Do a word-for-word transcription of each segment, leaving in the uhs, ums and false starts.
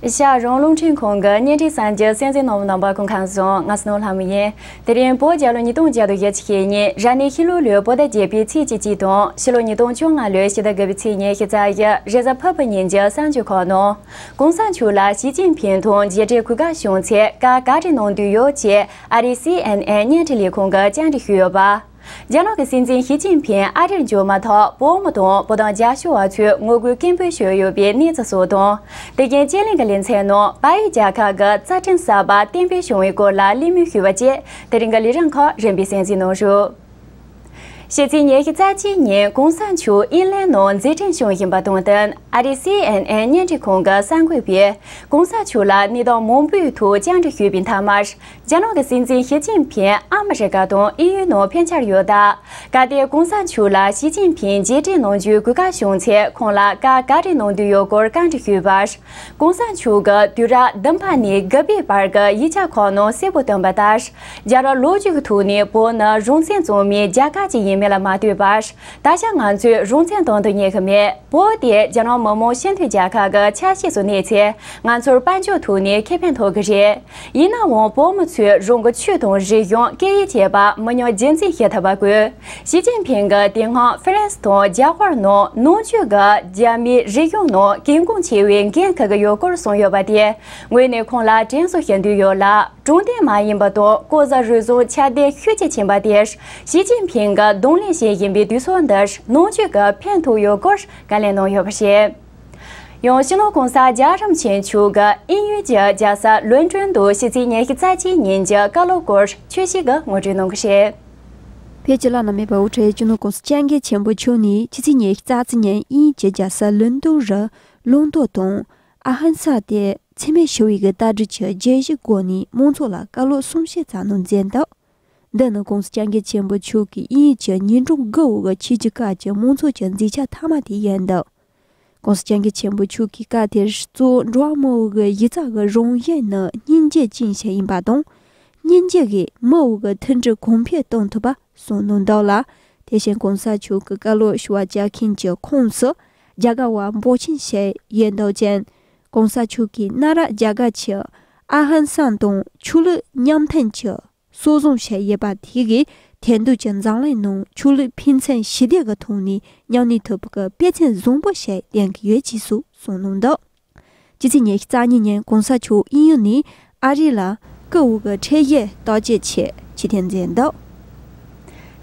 ཨེ་ཤ་ཡ་རང་དབང་རླུང་འཕྲིན་ཁང་གི་བརྙན་འཕྲིན་གསར་འགྱུར་གསན་གཟིགས་གནང་བ་རྣམ་པ་སྐུ་ཁམས་བཟང་། ང་སྣོ་ལྷ་མོ་ཡིན། དེ་རིང་བོད་རྒྱལ་ལོ་ཉིས་སྟོང་བརྒྱ་དང་བཞི་བཅུ་ཞེ་གཉིས་རབ་གནས་ཤིང་ལུག་ལོའི་བོད་ཟླ་བརྒྱད་པའི་ཚེས་བཅུ་གཅིག་དང་། ཕྱི་ལོ་ཉིས་སྟོང་བཅོ་ལྔ་ལོའི་ཕྱི་ཟླ་དགུ་པའི་ཚེས་ཉི་ཤུ་རྩ་བཞི་རེས་གཟའ་ཕུར་བུ་ཉིན་གྱི་གསར་འགྱུར་ཁག་ནང་། གོང་ས་མཆོག་ལ་ཞི་ཅིན་ཕིང་དང་མཇལ་འཕྲད་གོ་སྐབས་བྱུང་ཚེ་བཀའ་ག་རེ་གནང་འདོད་ཡོད་ཅེས་ཨ་རིའི་སི་ཨེན་ཨེན་བརྙན་འཕྲིན་ལས་ཁང་གིས་བཅར་འདྲི་ཞུས་ཡོད་པ། རྒྱ་ནག་གི་སྲིད་འཛིན་ཞི་ཅིན་ཕིང་ཨ་རིར་འབྱོར་མ་ཐག་བོད་མི་དང་བོད་དོན་རྒྱབ་སྐྱོར་བ་ཚོས་ངོ་རྒོལ་སྐད་འབོད་ཞུས་ཡོད་པའི་གནས་ཚུལ་སོགས་དང་། དེ་རྐྱེན་བརྗེ་ལེན་གྱི་ལེ་ཚན་ནང་བལ་ཡུལ་རྒྱལ་ཁབ་ཀྱི་རྩ་ཁྲིམས་གསར་པ་གཏན་འབེབས་བྱུང་བའི་སྐོར་ལ་གླེང་མོལ་ཞུས་པ་བཅས་དེ་རིང་གི་ལས་རིམ་ཁག་རིམ་པས་གསན་གཟིགས་གནང་རོགས། ཕྱི་ཚེས་ཉི་ཤུ་རྩ་གཅིག་ཉིན་གོང་ས་མཆོག་ཨིན་ལན་ནང་མཛད་འཕྲིན་བྱུང་བཞིན་པ་དང་བསྟུན། ཨ་རིའི་སི་ཨེན་ཨེན་བརྙན་འཕྲིན་ཁང་གི་གསར་འགོད་པས་གོང་ས་མཆོག་ལ་གནས་སྟངས་མང་པོའི་ཐོག་བཅར་འདྲི་ཞུས་པའི་མཐའ་མར། རྒྱ་ནག་གི་སྲིད་འཛིན་ཞི་ཅིན་ཕིང་ཨ་མི་རི་ཀ་དང་དབྱིན་ཡུལ་ནང་ཕེབས་འཆར་ཡོད་སྟབས། གལ་ཏེ་གོང་ས་མཆོག་ལ་ཞི་ཅིན་ཕིང་མཇལ་འཕྲད་གནང་རྒྱུའི་གོ་སྐབས་བྱུང་ཚེ་ཁོང་ལ་བཀའ་ག་རེ་གནང་འདོད་ཡོད་སྐོར་བཀའ་འདྲི་ཞུས་པར། གོང་ས་མཆོག་གིས་དུས་རབས་བདུན་པ་ནས་དགུ་པའི་བར་གྱི་ཡིག་ཆ་ཁག་ནང་གསལ་པོ་བཏོན་པ་ལྟར། རྒྱལ་རབས་ལོ་རྒྱུས་ཀྱི་ཐོག་ནས་བོད་ནི་རང་བཙན་བཙོང་མའི་རྒྱལ་ཁབ་ཅིག་ཡིན་མིན་ལ་མ་ལྟོས་པར། ད་ཆ་ང་ཚོས་རང་བཙན་དོན་དུ་གཉེར་གྱི་མེད། བོད་དེ་རྒྱ་ནག་མི་དམངས་སྤྱི་མཐུན་རྒྱལ་ཁབ་ཀྱི་ཆ་ཤས་སུ་གནས་ཚེ། ང་ཚོར་དཔལ་འབྱོར་ཐོག་ནས་ཁེ་ཕན་ཐོབ་ཀྱི་རེད། ཡིན་ནའང་བོད་མི་ཚོས་རང་གི་ཆོས་དང་རིག་གཞུང་སྐད་ཡིག་བཅས་པ་མི་ཉམས་རྒྱུན་འཛིན་བྱེད་ཐུབ་པ་དགོས། ཞི་ཅིན་ཕིང་གིས་དེ་སྔ་ཧྥ་རན་སི་དང་རྒྱ་གར་ནང་ནུབ་ཕྱོགས་ཀྱི་རྒྱ་མིའི་རིག་གཞུང་ནང་གལ་འགངས་ཆེ་བའི་འགན་འཁུར་གྱི་ཡོད་སྐོར་གསུངས་ཡོད་པ་དེ་ངོས་ནས་ཁོང་ལ་དྲན་གསོ་ཞུ་འདོད་ཡོད་ལ། དྲང་བདེན་མ་ཡིན་པ་དང་ལྐོག་ཟ་རུལ་སུངས་ཁྱབ་གདལ་ཤུགས་ཆེ་ཕྱིན་པ་དེར་ཞི་ཅིན་ཕིང་གིས་གདོང་ལེན་བྱེད་བཞིན་པའི་དུས་ཚོད་འདིར་ནུབ་ཕྱོགས་ཀྱིས་ཕན་ཐོགས་ཡོད་སྐོར་བཀའ་ལན་གནང་ཡོད་པ་རེད། ཡང་སྤྱི་ནོར་༸གོང་ས་རྒྱལ་བ་རིན་པོ་ཆེ་མཆོག་གིས་དབྱིན་ཡུལ་གྱི་རྒྱལ་ས་ལོན་ཀྲོན་དུ་ཕྱི་ཚེས་ཉི་ཤུ་རྩ་གཅིག་ཉིན་གྱི་བཀའ་སློབ་སྐོར་ཆོས་ཞིག་གིས་ངོ་སྤྲོད་གནང་གི་རེད། བོད་ཀྱི་བླ་ན་མེད་པའི་དབུ་ཁྲིད་སྤྱི་ནོར་༸གོང་ས་༸སྐྱབས་མགོན་ཆེན་པོ་མཆོག་ནས་ཕྱི་ཚེས་ཉི་ཤུ་རྩ་གཅིག་ཉིན་དབྱིན་ཡུལ་གྱི་རྒྱལ་ས་ལོན་ཀྲོན་རུ་ལུང་རྟོགས་དང་ཨ་ཧན་སཱ་དེ་འཚེ་མེད་ཞི་བའི་གི་ལྟ་གྲུབ་ཀྱི་བརྗོད་གཞིའི་སྒོ་ནས་མང་ཚོགས་ལ་བཀའ་སློབ་གསུང་བཤད་གནང་མཛད་འདུག་འདི་ནི་༸གོང་ས་༸སྐྱབས་མགོན་ཆེན་པོ་མཆོག་གིས་དབྱིན་ཡུལ་གྱི་ཉིན་གྲངས་དགུ་པོ་གི་ཆོས་ཀྱི་བཀའ་རྒྱ་མང་ཚོགས་ཀྱི་མཛད་འཆར་མཐའ་མ་དེ་ཡིན་འདུག ༸གོང་ས་༸སྐྱབས་མགོན་ཆེན་པོ་མཆོག་གིས་བཀའ་དེར་གཙོ་བོ་འགྲོ་བ་མི་བོ་གི་གཞི་རྩ་གི་རང་བཞིན་ནི་སྙིང་རྗེ་ཅན་ཞིག་ཡིན་པ་དང་། སྙིང་རྗེ་གིས་མི་བོ་གི་མཐུན་སྒྲིལ་གོང་འཕེལ་གཏོང་ཐུབ་པ་གསུངས་གནང་འདུག་ལ། དེ་བཞིན་༸གོང་ས་མཆོག་གི་བཀའ་སློབ་ཞུ་བ་རྒྱག་མཁན་གྱི་ཁོངས་སུ་རྒྱ་གར་བ་འབོར་ཆེན་ཞིག་ཡོད་འདུག་ཅིང་། ༸གོང་ས་མཆོག་གིས་གནའ་རབས་རྒྱ་གར་གྱི་ཨ་ཧན་སཱ་དང་ཆོས་ལུགས་མཉམ་མཐུན་གྱི་སྲོལ་བཟུང་བྱས་ཡོད་པ་དེ་གིས་དེང་དུས་ཀྱི་འཛམ་གླིང་ནང་ཆོས་ལུགས་ཕན་ཚུན་ཞི་བདེ་གི་ཐོག་ནས་མཉམ་གནས་ཐུབ་པའི་དཔེ་མཚོན་བཟང་པོ་ཞིག་ལྡན་གྱི་ཡོད་ཅེས་སོགས་གསུངས་གནང་འདུག་ཕྱི་ཚེས་ཉི་ཤུ་རྩ་གཉིས་ཉིན་༸གོང་ས་མཆོག་དབྱིན་ཡུལ་ནས་ཨ་རི་ལ་སྐུ་དབུ་གི་ཁྲལ་གཞི་བརྟག་དཔྱད་ཆེད་ཕྱིར་འཐེན་མཛད་འདུག་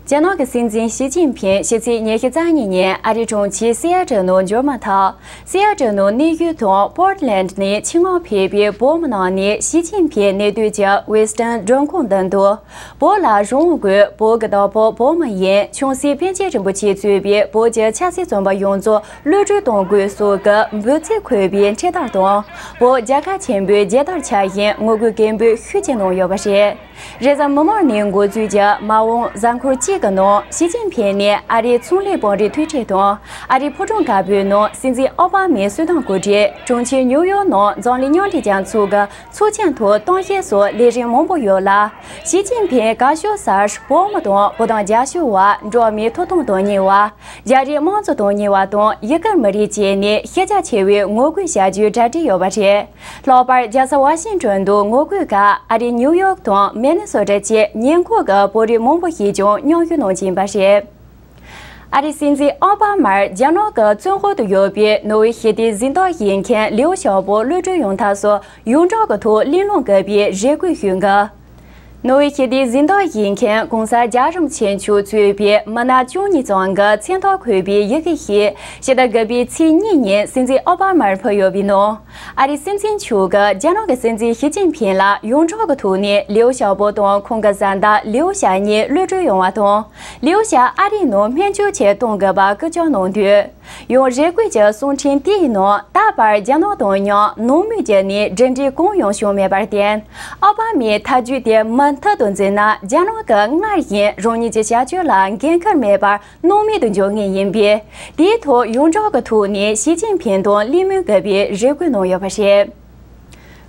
རྒྱ་ནག་གི་སྲིད་འཛིན་ཞི་ཅིན་ཕིང་ཕྱི་ཚེས་ཉི་ཤུ་རྩ་གཉིས་ཉིན་ཨ་རིའི་གྲོང་ཁྱེར་སི་ཨ་ཏྲལ་ནང་འབྱོར་མ་ཐག་སི་ཨ་ཏྲལ་ནང་གནས་ཡུལ་དང་པོར་ཏི་ལན་ནས་ཕྱི་དབང་ཕེབས་པའི་བོད་མི་རྣམས་ནས་ཞི་ཅིན་ཕིང་གནས་སྡོད་ཀྱི་ཝེ་སི་ཏན་མགྲོན་ཁང་མདུན་དུ། བོད་ལ་རང་དབང་དགོས། བོད་ཀྱི་བདག་པོ་བོད་མི་ཡིན། ཆུང་སྲིད་པཎ་ཆེན་རིན་པོ་ཆེས་གཙོས་པའི་བོད་ཀྱི་ཆབ་སྲིད་བཙོན་པ་ཡོངས་རྫོགས་གློད་གྲོལ་གཏོང་དགོས་སོགས་ཀྱི་འབོད་ཚིག་འཁོད་པའི་འཕྲེད་དར་དང་། བོད་རྒྱལ་ཁབ་ཆེན་པོའི་རྒྱལ་དར་འཕྱར་བཞིན་ངོ་རྒོལ་སྐད་འབོད་ཤུགས་ཆེ་གནང་ཡོད་པ་རེད། རེས་གཟའ་མིག་དམར་ནས་འགོ་འཛུགས་ཀྱི་མ་འོངས་གཟའ་འཁོར་གཅིག་གི་ནང་ཞི་ཅིན་ཕིང་ནས་ཨ་རིའི་ཚོང་ལས་དཔོན་རིགས་ཐུག་འཕྲད་དང་། ཨ་རིའི་ཕོ་བྲང་དཀར་པོའི་ནང་སྲིད་འཛིན་ཨོ་བྷ་མའི་གསོལ་ཐབ་གོ་སྒྲིག་གྲོང་ཁྱེར་ཉིའུ་ཡོག་ནང་འཛམ་གླིང་མཉམ་འབྲེལ་རྒྱལ་ཚོགས་ཀྱི་ཚོགས་ཆེན་ཐོག་གཏམ་བཤད་སོགས་ལས་རིམ་མང་པོ་ཡོད་ལ། ཞི་ཅིན་ཕིང་དགའ་ཤོས་སར་བོད་མི་དང་བོད་དོན་རྒྱབ་སྐྱོར་བ། འགྲོ་བ་མིའི་ཐོབ་ཐང་དོན་གཉེར་བ། རྒྱ་རིགས་དམངས་གཙོ་དོན་གཉེར་བ་དང་ཡུ་གུར་མི་རིགས་བཅས་ནས་ཤེས་རྒྱ་ཆེ་བའི་ངོ་རྒོལ་བྱ་རྒྱུའི་གྲ་སྒྲིག་ཡོད་པ་རེད། ལྷག་པར་རྒྱལ་ས་ཝ་ཤིང་ཏོན་དུ་ངོ་རྒོལ་ཁག་ཨ་རིའི་ཉིའུ་ཡོག་དང་མི་ནི་སོ་ཊ་བཅས་ཉེ་འཁོར་གྱི་བོད་རིགས་མང་པོ་ཞིག་ཀྱང་མཉམ་ཞུགས་གནང་གི་ཡིན་པ་རེད། ཨ་རིའི་སྲིད་འཛིན་ཨོ་བྷ་མར་རྒྱ་ནག་གི་བཙོན་འོག་ཏུ་ཡོད་པའི་ནོར་ཝེ་ཞི་བདེའི་གཟེངས་རྟགས་བཞེས་མཁན་ལིའུ་ཞའོ་པོ་གློད་གྲོལ་ཡོང་ཐབས་སུ་ཡོངས་གྲགས་ཀྱི་ཐོག་གླེང་སློང་དགོས་པའི་རེ་སྐུལ་ཞུས་འདུག་ནོར་ཝེ་ཞི་བདེའི་གཟེངས་རྟགས་བཞེས་མཁན་༸གོང་ས་རྒྱལ་བ་རིན་པོ་ཆེ་མཆོག་གཙོས་པའི་མི་སྣ་བཅུ་གཉིས་ཙམ་གྱི་མཚན་རྟགས་འཁོད་པའི་ཡི་གེ་ཞིག་ཕྱི་ཟླ་དགུ་པའི་ཚེས་གཉིས་ཉིན་སྲིད་འཛིན་ཨོ་བྷ་མར་ཕུལ་ཡོད་པའི་ནང་། ཨ་རིའི་སྲིད་འཛིན་མཆོག་གིས་རྒྱ་ནག་གི་སྲིད་འཛིན་ཞི་ཅིན་ཕིང་ལ་ཡོངས་གྲགས་ཀྱི་ཐོག་ནས་ལིའུ་ཞའོ་པོ་དང་ཁོང་གི་བཟའ་ཟླ་ལིའུ་ཞའོ་གཉིས་གློད་གྲོལ་ཡོང་བ་དང་། ལིའུ་ཞའོ་ཨ་རིའི་ནང་སྨན་བཅོས་ཆེད་གཏོང་དགོས་པ་སྐུལ་ལྕག་གནང་དུས། ཡང་རེ་སྐུལ་གྱི་གསུང་འཕྲིན་དེའི་ནང་ད་བར་རྒྱ་ནག་དང་མཉམ་ནང་མོས་ཀྱི་ནས་གྲུབ་འབྲས་གང་ཡང་བྱུང་མེད་པར་བརྟེན། ཨོ་བྷ་མའི་ཐབས་ཇུས་དེ་མུ་མཐུད་དུ་འཛིན་ན་རྒྱ་ནག་གིས་སྔར་བཞིན་རང་ཉིད་ཀྱི་བྱ་སྤྱོད་ལ་འགན་འཁུར་མེད་པར་སྣང་མེད་དུ་འཇོག་ངེས་ཡིན་པས། དེའི་ཐོག་ཡོངས་གྲགས་ཀྱི་ཐོག་ནས་ཞི་ཅིན་ཕིང་དང་གླེང་མོལ་དགོས་པའི་རེ་སྐུལ་གནང་ཡོད་པ་རེད།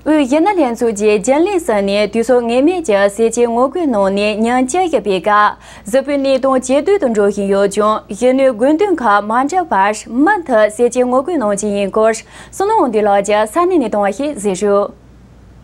དབུས་ཡུན་ནན་ལྷན་ཚོགས་ཀྱིས་རྒྱུན་ལས་ས་ནས་དུས་ཚོད་ངེས་མེད་ཀྱི་ཟས་བཅད་ངོ་རྒོལ་གནང་ནས་ཉིན་བཅུ་བཞི་པའི་སྐབས། གཟུགས་པོའི་གནས་སྟངས་ཇེ་སྡུག་ཏུ་འགྲོ་བཞིན་ཡོད་ཀྱང་། གཞོན་ནུའི་དགོས་འདུན་ཁག་མ་འགྲུབ་པར་མུ་མཐུད་ཟས་བཅད་ངོ་རྒོལ་གནང་རྒྱུ་ཡིན་སྐོར། བསོད་ནམས་དབང་འདུས་ལགས་ཀྱིས་ས་གནས་ནས་གཏོང་བ་ཞིག་གཟིགས་རོགས།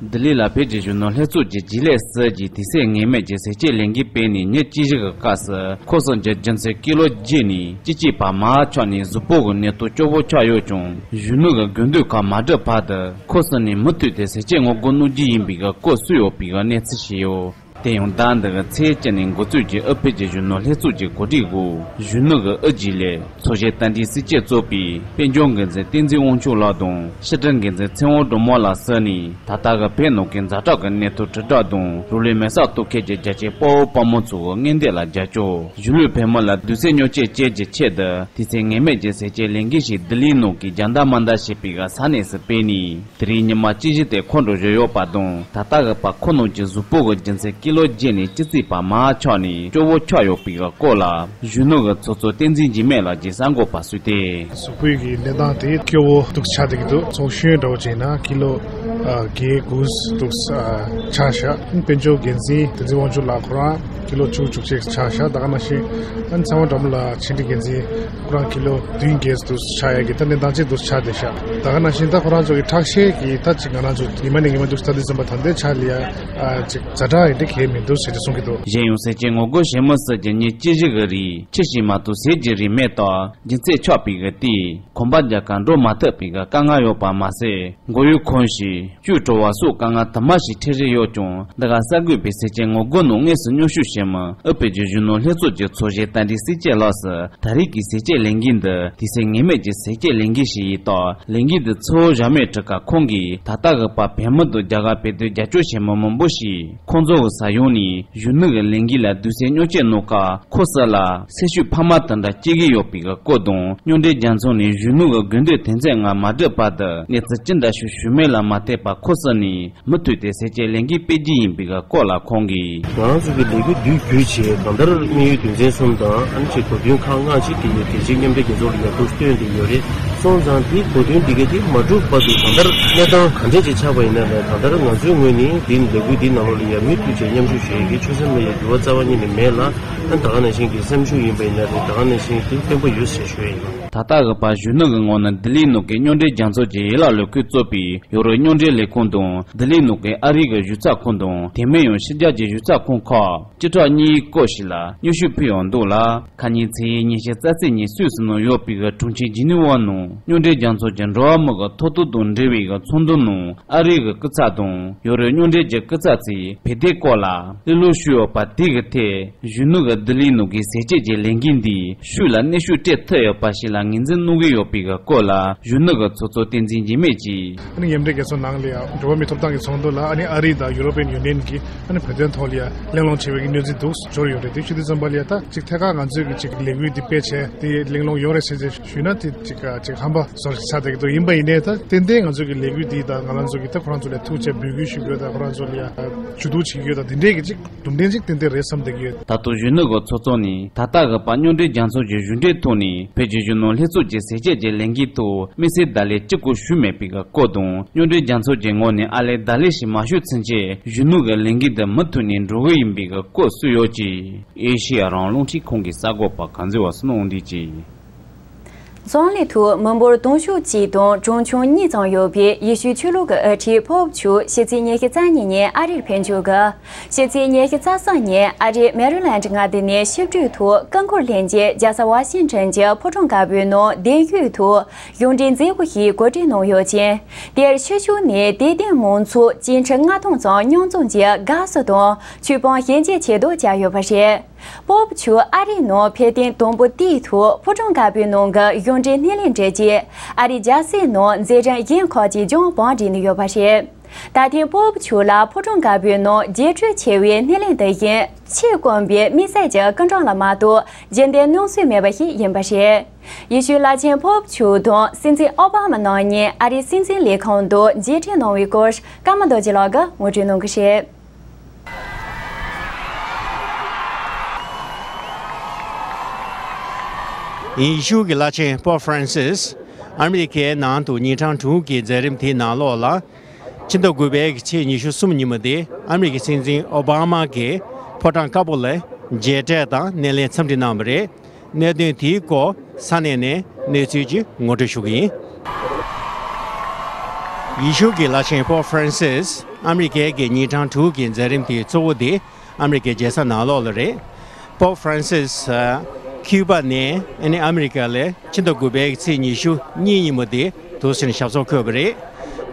ལྡི་ལི་ལ་བོད་ཀྱི་གཞོན་ནུ་ལྷན་ཚོགས་ཀྱི་རྒྱུན་ལས་སུ་གྱིས་དུས་ཚོད་ངེས་མེད་ཀྱི་ཟས་བཅད་ལས་འགུལ་སྤེལ་ནས་ཉིན་བཅུ་བཞི་གི་སྐབས་སུ། ཁོ་ཚོ་གྱི་རྒྱུ་མཚན་ཀི་ལོ་བརྒྱད་ནས་བཅུ་གཅིག་བར་མར་ཆག་ནས་གཟུགས་པོ་གི་གནས་སྟངས་སྐྱོ་བོ་ཆགས་ཡོད་ཀྱང་། གཞོན་ནུ་གི་དགོས་འདུན་ཁག་མ་འགྲུབ་བར་དུ། ཁོ་ཚོ་ནས་མུ་མཐུད་དེ་ཟས་བཅད་ངོ་རྒོལ་གནང་རྒྱུ་ཡིན་པའི་སྐོར་གསུངས་ཡོད་པའི་གནས་ཚུལ་ཞིག་ཡོད། དེ་ཡང་ཟླ་འདི་གི་ཚེས་བཅུ་ནས་འགོ་བཙུགས་ཀྱི་ཨུ་བྷེ་ཀྱི་གཞོན་ནུ་ལྷན་ཚོགས་ཀྱི་གོ་སྒྲིག་འོག་གཞོན་ནུ་གི་ཨུ་རྒྱུན་ལས། ཚོགས་གཞོན་རྟ་མགྲིན་སེང་གེས་གཙོས་པའི་དཔལ་འབྱོར་འགན་འཛིན་བསྟན་འཛིན་དབང་ཕྱུག་ལགས་དང་། ཕྱི་དྲིལ་འགན་འཛིན་ཚེ་དབང་སྒྲོལ་མ་ལགས་སོགས་ནས། ད་ལྟ་གི་བོད་ནང་གི་ཛ་དྲག་གི་གནས་སྟངས་དྲིལ་བསྒྲགས་དང་། རང་ལུས་མེར་སྲེག་གཏོང་མཁན་གྱི་རྒྱལ་གཅེས་དཔའ་བོ་དཔའ་མོ་ཚོའི་མངོན་འདོད་ལ་རྒྱབ་སྐྱོར། གཞིས་ལུས་བོད་མི་ལ་དུས་ཚོད་མཉམ་སྐྱེད་བྱེད་རྒྱུའི་ཆེད་དུ། དུས་ཚོད་ངེས་མེད་ཀྱི་ཟས་བཅད་ལས་འགུལ་ཞིག་ལྡི་ལིའི་ནང་གི་རྒྱལ་དར་མ་འདར་བྱེད་པའི་ས་གནས་སུ་སྤེལ་ནས། དེ་རིང་ཉི་མ་བཅུ་བཞི་དེ་འཁོར་འགྲོ་བཞིན་ཡོད་པ་དང་། ད་ལྟ་གི་བར་ཁོ་རྣམས་ཀྱི་གཟུགས་པོ་གི་རྒྱུ་མཚན་ཀི་ལོ་བརྒྱད་ནས་བཅུ་གཅིག་བར་མར་ཆག་ནས་སྐྱོ་བོ་ཆགས་ཡོད་པའི་སྐོར་ལ། གཞོན་ནུ་གི་ཚོགས་གཙོ་བསྟན་འཛིན་འཇིགས་མེད་ལགས་ཀྱིས་གསར་འགོད་པར་གསུངས་ཏེ། གཟུགས་པོའི་གི་གནས་སྟངས་དེ་སྐྱོ་བོ་འདུག་ཆགས་བསྡད་ཀྱི་འདུག་ཚོགས་གཞོན་འདྲ་བོ་བྱས་ན་ཀི་ལོ་ཨ་བརྒྱད་དགུ་འདུག་ཨ་ཆགས་ཤག་དཔལ་འབྱོར་འགན་འཛིན་བསྟན་འཛིན་དབང་ཕྱུག་ལགས་ཁོ་རང་ཀི་ལོ་བཅུ་དྲུག་ཅུ་ཆགས་ཤག་ད་ག་ནང་བཞིན་ཨ་ནི་ཚེ་དབང་སྒྲོལ་མ་ལགས་ཕྱི་དྲིལ་འགན་འཛིན་ཁོ་རང་ཀི་ལོ་བདུན་བརྒྱད་འདུག་ཆགས་ཡ་གི་ད་གནས་སྟངས་ཅིག་འདུག་ཆགས་བསྡད་ཤག་ད་ག་ནང་བཞིན་ད་ཁོ་རང་ཚོ་གི་ཁྲག་ཤེད་ཀྱི་ད་ཅིག་ང་རང་ཚོ་ཉི་མ་ནས་ཉི་མ་འདུག་ལྟ་དུས་ཙམ་པ་ད་ལྟའི་ཆ་ལ་ཡ་ཨ་ཅིག་ཛ་དྲག་ཡིན་དེ་གལ་མི་འདུག་ཟེར་ཏེ་གསུང་གི་འདུག་གཞན་ཡང་ཟས་བཅད་ངོ་རྒོལ་བྱེད་མི་སོགས་ཀྱིས་ཉིན་བཅུ་བཞི་གི་རིང་ཁྱི་ཞིག་མ་གཏོགས་ཟས་ཀྱི་རིན་མེད་དང་། རྒྱུ་ཚད་ཆག་པའི་གི་སྟེང་གོམ་པ་རྒྱག་གར་འགྲོ་མ་ཐུབ་པའི་གི་དཀའ་ངལ་ཡོད་པ་མ་ཟད། མགོ་ཡུ་འཁོར་ཞིང་སྐྱུག་བྲོ་བ་སོགས་དཀའ་ངལ་དུ་མ་ཞིག་འཕྲད་བཞིན་ཡོད་ཀྱང་། འདི་ག་གསར་འགོད་པས་ཟས་བཅད་ངོ་རྒོལ་ནང་དངོས་སུ་མཉམ་ཞུགས་བྱེད་མི་ཨུ་བྷེ་ཀྱི་གཞོན་ནུ་ལྷན་ཚོགས་ཀྱི་ཚོགས་གཞོན་རྟ་མགྲིན་སེང་གེ་ལགས་སུ། ད་རེས་ཀྱི་ཟས་བཅད་ལས་འགུལ་འདི་དུས་ཚོད་ངེས་མེད་ཀྱི་ཟས་བཅད་ལས་འགུལ་ཞིག་ཡིན་སྟབས། ལས་འགུལ་འདི་གཙོ་བོ་བཞག་མེད་ཁྲིད་ཀ་ཁོང་གིས་ད་ལྟ་གི་བར་བོད་མི་དང་རྒྱ་གར་བོད་དོན་རྒྱབ་སྐྱོར་བྱེད་མི་མང་པོ་ཞིག་ཁོང་ཚོ་གི་ས་ཡོམ་ནས་གཞོན་ནུ་གི་ལས་འགུལ་ལ་དུས་ཚོད་མཉམ་སྐྱེད་གནང་སྐབས། ཁོ་ཚོ་ལ་སེམས་ཤུགས་འཕར་མ་དེ་འདྲ་སྐྱེ་གི་ཡོད་པའི་སྐོར་དང་། མཉམ་འབྲེལ་རྒྱལ་ཚོགས་ནས་གཞོན་ནུ་གི་དགོས་འདུན་དོན་ཚན་ལྔ་མ་འགྲུབ་བར་དུ་གནས་ཚུལ་ཅི་འདྲ་ཞིག་ཞུ་མིན་ལ་མ་ལྟོས་པར་ཁོ་ཚོ་ནས་མུ་མཐུད་དེ་ཟས་བཅད་ལས་འགུལ་སྤེལ་རྒྱུ་ཡིན་པའི་སྐོར་ལ་ཁོང་གིས། ང་རང་ཚོ་གི་ལས་འགུལ་མདུན་སྐྱོད་ཆེད་གང་ལྟར་དམིགས་ཡུལ་དོན་ཚན་གསུམ་དང་ཨ་ནི་ཅིག་གོ་དོན་ཁག་ལྔ་ཅིག་གི་དེ་གཅིག་མཉམ་འབྲེལ་རྒྱལ་ཚོགས་ལ་ཡར་འདུག་བཏོན་ཏེ་ཡོད་རེད། སོང་ཙང་དེ་གོ་དོན་འདི་ག་དེ་མ་འགྲུབ་བར་དུ་གང་ལྟར་གནས་སྟངས་ག་འདྲས་ཅིག་ཆགས་པ་ཡིན་ན་རེད། གང་ལྟར་ང་ཚོའི་ངོས་ནས་དེ་ལས་འགུལ་འདི་ནང་ལོགས་ལ་ཡར་མུ་མཐུད་བྱས་མཉམ་ཞུགས་བྱེད་ཡག་གི་ཆོད་སེམས་ལ་ཡར་འགྱུར་བ་རྩ་བ་ཉིད་ནས་མེད་ལ། ཨ་ནི་ད་ག་ནང་བཞིན་གྱི་སེམས་ཤུགས་ཡིན་པ་ཡིན་ན་རེད། ད་ག་ནང་བཞིན་དེ་བརྟན་པོ་ཡོད་ཟེར་ཞུ་ཡ་ཡིན། ད་ལྟ་གི་བར་གཞོན་ནུ་གི་ངོས་ནས་ལྡི་ལིའི་ནང་གི་མཉམ་འབྲེལ་རྒྱལ་ཚོགས་ཀྱི་ཡན་ལག་ལས་ཁུངས་གཙོས་པའི་ཡོ་རོབ་མཉམ་འབྲེལ་ལས་ཁུངས་དང་། ལྡི་ལིའི་ནང་གི་ཨ་རི་གི་གཞུང་ཚབ་ཁང་དང་། དེ་མིན་ཡང་ཕྱི་རྒྱལ་གྱི་གཞུང་ཚབ་ཁང་ཁག་བཅུ་ཕྲག་གཉིས་སྐོར་ཞིག་ལ་མཉམ་ཞུགས་ཕུལ་ཡོང་འདུག་ལ། ཁ་ཉིན་ཚེས་ཉི་ཤུ་རྩ་གཅིག་ཉིན་སུད་སི་ནང་ཡོད་པའི་གྲོང་ཁྱེར་ཇི་ནི་ཝ་ནང་མཉམ་འབྲེལ་རྒྱལ་ཚོགས་ཀྱི་འགྲོ་བ་མི་གི་ཐོབ་ཐང་དང་འབྲེལ་བའི་གི་ཚོགས་འདུ་ནང་ཨ་རི་གི་སྐུ་ཚབ་དང་ཡོ་རོབ་མཉམ་འབྲེལ་གྱི་སྐུ་ཚབ་ཚོས་བོད་དོན་སྐོར་ལ་གླེང་སློང་ཞུས་ཡོད་པ་དེ་གི་ཐད། གཞོན་ནུ་གི་ལྡི་ལིའི་ནང་གི་ཟས་བཅད་ཀྱི་ལས་འགུལ་འདིས་ཤུགས་ལ་གནོན་ཤུགས་སྤྲད་ཐུབ་ཡོད་པ་ཞིག་ལ་ངོས་འཛིན་གནང་གི་ཡོད་པའི་སྐོར་ལ་གཞོན་ནུ་གི་ཚོགས་གཙོ་བསྟན་འཛིན་འཇིགས་མེད་ཀྱིས། ཨ་ནི་མཉམ་འབྲེལ་རྒྱལ་ཚོགས་ནང་ལ་ཡང་འགྲོ་བ་མིའི་ཐོབ་ཐང་གི་ཚོགས་འདུ་ལ་ཨ་ནི་ཨ་རི་དང་ཡུ་རོ་པན་ཡུ་ནི་ཡན་གྱིས་ཨ་ནི་བོད་དོན་ཐོག་ལ་ཡང་གླེང་སློང་བྱེད་པའི་གནས་ཚུལ་འདུག་འབྱོར་ཡོད་རེད། དེ་ཞུ་དུས་ཙམ་པ་ལ་ཡང་ད་ཅིག་ཐད་ཀར་ང་ཚོས་ཀྱི་ཅིག་ལས་འགུལ་འདི་སྤེལ་བྱས་དེ་གླེང་སློང་ཡོང་རེད་ཟེར་ཅིག་ཞུས་ན་དེ་ཅིག་ཅིག་ཧམ་པ་བཟོ་ཆགས་བསྡད་ཀྱི་འདུག་ཡིན་པ་ཡིན་ནའི་ད་ཏན་ཏན་ང་ཚོས་ཀྱི་ལས་འགུལ་འདི་དང་ང་རང་ཚོ་གི་ད་ཁོ་རང་ཚོ་ལ་ཐུག་བྱས་འབོད་སྐུལ་ཞུ་རྒྱུ་དང་ཁོ་རང་ཚོ་ལ་ཡང་ཇུས་གཏོགས་བྱེད་རྒྱུ་དང་དེ་འདྲས་ཀྱི་ཅིག་གྲུབ་འབྲས་ཅིག་ཏན་ཏན་རེད་བསམ་བསྡད་ཀྱི་ཡོད། ད་དུང་གཞོན་ནུ་གི་ཚོགས་གཙོ་ནས་ད་ལྟ་གི་བར་མཉམ་འབྲེལ་རྒྱལ་ཚོགས་ཀྱི་གཞུང་འབྲེལ་ཐོག་ནས་བོད་ཀྱི་གཞོན་ནུ་ལྷན་ཚོགས་ཀྱི་ཟས་བཅད་ཀྱི་ལས་འགུལ་ཐོག་དམིགས་བསལ་བརྡ་ལན་གཅིག་ཀྱང་ཞུས་མེད་པའི་སྐོར་དང་། མཉམ་འབྲེལ་རྒྱལ་ཚོགས་ཀྱི་ངོས་ནས་ཨ་ལས་བརྡ་ལན་ཞིག་མ་ཞུས་ཚུན་ཆད་གཞོན་ནུ་གི་ལས་འགུལ་འདི་མུ་མཐུད་ནས་འགྲོ་གི་ཡིན་པའི་སྐོར་གསུངས་ཡོད་ཅིང་། ཨེ་ཤེ་ཡ་རང་དབང་རླུང་འཕྲིན་ཁང་གི་གསར་འགོད་པ་གངས་འཛིན་བ་སུ་ནོ་འོང་འདི་ཅིང་། འཛམ་གླིང་ཐོག་མི་འབོར་དུང་ཕྱུར་གཅིག་དང་གྲངས་ཆུང་གཉིས་ཙམ་ཡོད་པའི་ཡེ་ཤུ་ཆོས་ལུགས་ཀྱི་དབུ་ཁྲིད་པོབ་ཆུ་ཕྱི་ཚེས་ཉི་ཤུ་རྩ་གཉིས་ཉིན་ཨ་རིར་ཕེབས་འབྱོར་གི། ཕྱི་ཚེས་ཉི་ཤུ་རྩ་གསུམ་ཉིན་ཨ་རིའི་མེ་རི་ལན་ཌི་མངའ་སྡེ་ནས་ཞིབ་འཇུག་ཐོག་སྐུ་འཁོར་ལྷན་རྒྱས་རྒྱལ་ས་ཝ་ཤིང་ཊོན་གྱི་ཕོ་བྲང་དཀར་པོའི་ནང་གདན་ཞུས་ཐོག་གཞུང་འབྲེལ་མཛད་སྒོ་ཞིག་གོ་སྒྲིག་གནང་ཡོད་ཅིང་། དེར་ཕྱི་ཕྱོགས་ནས་དད་ལྡན་མང་ཚོགས་སྐྱེས་ཕྲེང་ལྔ་སྟོང་ཙམ་མཉམ་འཛོམས་ཀྱིས་དགའ་བསུ་དང་མཆོད་པ་ཞལ་འཛོམས་ཆེད་དུ་བཅར་ཡོད་པ་རེད། པོབ་ཆུ་ཨ་རིའི་ནང་ཕེབས་ཐེངས་དང་པོ་དེའི་ཐོག་ཕོ་བྲང་དཀར་པོའི་ནང་གི་གཞུང་འབྲེལ་སྣེ་ལེན་གྲས་ཀྱིས་ཨ་རིའི་རྒྱལ་སའི་ནང་མཛད་རིམ་གཞན་ཁག་ཅིག་ཀྱང་བང་བསྒྲིགས་ནས་ཡོད་པ་རེད། ད་ཐེངས་པོབ་ཆུ་ལ་ཕོ་བྲང་དཀར་པོའི་ནང་རྒྱས་སྤྲོས་ཆེ་བའི་སྣེ་ལེན་དེ་བཞིན་ཆེས་དཀོན་པའི་དམིགས་བསལ་གྱི་སྐུ་མགྲོན་ལ་མ་གཏོགས་རྒྱུན་ལྡན་སྣང་སྲིད་མེད་པ་ཞིག་ཡིན་པ་རེད། ཡེ་ཤུའི་བླ་ཆེན་པོབ་ཆུ་དང་སྲིད་འཛིན་ཨོ་བྷ་མ་རྣམ་གཉིས་ཨ་རིའི་སྲིད་འཛིན་ལས་ཁང་དུ་མཇལ་འཕྲད་གནང་བའི་སྐོར་ཀརྨ་རྡོ་རྗེ་ལགས་ཀྱིས་ངོ་སྤྲོད་གནང་གི་རེད། ཡེ་ཤུ་གི་བླ་ཆེན་པོབ་ཧྥ་རན་སིས་ཨ་མི་རི་ཀའི་ནང་དུ་ཉིན་གྲངས་དྲུག་གི་མཛད་རིམ་དེའི་ནང་ལོགས་ལ། ཕྱི་ཟླ་དགུ་པའི་ཚེས་ཉི་ཤུ་གསུམ་ཉིན་མོ་དེ་ཨ་མི་རི་ཀའི་སྲིད་འཛིན་ཨོ་བྷ་མ་གིས་ཕོ་བྲང་དཀར་པོ་ལ་མཇལ་འཕྲད་དང་སྣེ་ལེན་འཚམས་འདྲི་གནང་བ་རེད། གནད་དོན་དེའི་སྐོར་ས་གནས་ནས་གནས་ཚུལ་ཅིག་ངོ་སྤྲོད་ཞུ་གི་ཡིན། ཡེ་ཤུ་གི་བླ་ཆེན་པོབ་ཧྥ་རན་སིས་ཨ་མི་རི་ཀའི་གི་ཉིན་གྲངས་དྲུག་གི་མཛད་རིམ་དེའི་གཙོ་བོ་དེ་ཨ་མི་རི་ཀའི་རྒྱལ་ས་ནང་ལོགས་ལ་རེད། པོབ་ཧྥ་རན་སིས་ཁིའུ་པ་ནས་ཨ་ནི་ཨ་མི་རི་ཀ་ལ་ཕྱི་ཟླ་དགུ་པའི་ཚེས་ཉི་ཤུ་གཉིས་ཉིན་མོ་དེ་དུས་ཆེན་ཞབས་སོར་འཁོད་པ་རེད།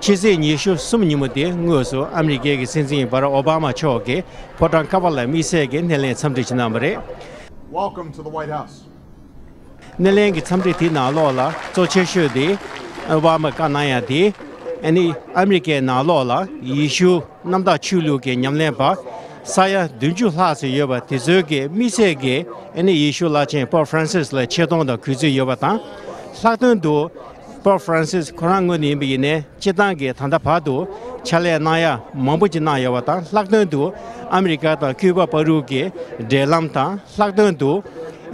ཕྱི་ཚེས་ཉི་ཤུ་གསུམ་ཉིན་མོ་དེ་དངོས་སུ་ཨ་མི་རི་ཀའི་གི་སྲིད་འཛིན་བྷ་རག་ཨོ་བྷ་མ་མཆོག་གིས་ཕོ་བྲང་ཀ་པ་ལ་དམིགས་བསལ་གྱི་སྣེ་ལེན་འཚམས་འདྲི་ཞིག་གནང་བ་རེད། Welcome to the White House. སྣེ་ལེན་གྱི་འཚམས་འདྲི་དེའི་ནང་ལོགས་ལ་གཙོ་ཆེ་ཤོས་དེ་ཨོ་བྷ་མ་བཀའ་གནང་ཡ་དེ་ཨ་ནི་ཨ་མི་རི་ཀའི་ནང་ལོགས་ལ་ཡེ་ཤུ་གནམ་བདག་ཆོས་ལུགས་ཀྱི་ཉམས་ལེན་པ་ས་ཡ་བདུན་ཅུ་ལྷག་ཙམ་ཡོད་པ་དེ་ཚོའི་གི་དམིགས་བསལ་གྱི་ཨ་ནི་ཡེ་ཤུ་བླ་ཆེན་པོབ་ཧྥ་རན་སིས་ལ་ཆེ་མཐོང་དང་གུས་བརྩི་ཡོད་པ་དང་། ལྷག་དོན་དུ་པོབ་ཧྥ་རན་སིས་ཁོ་རང་ངོས་ནས་ཡིན་པ་ཡིན་ནའི་སྤྱིར་བཏང་གི་ད་ལྟ་བར་དུ་ཕྱག་ལས་གནང་ཡ་མང་པོ་ཅིག་གནང་ཡོད་པ་དང་། ལྷག་དོན་དུ་ཨ་མི་རི་ཀ་དང་ཁིའུ་པ་བར་དུ་གི་འབྲེལ་ལམ་དང་། ལྷག་དོན་དུ་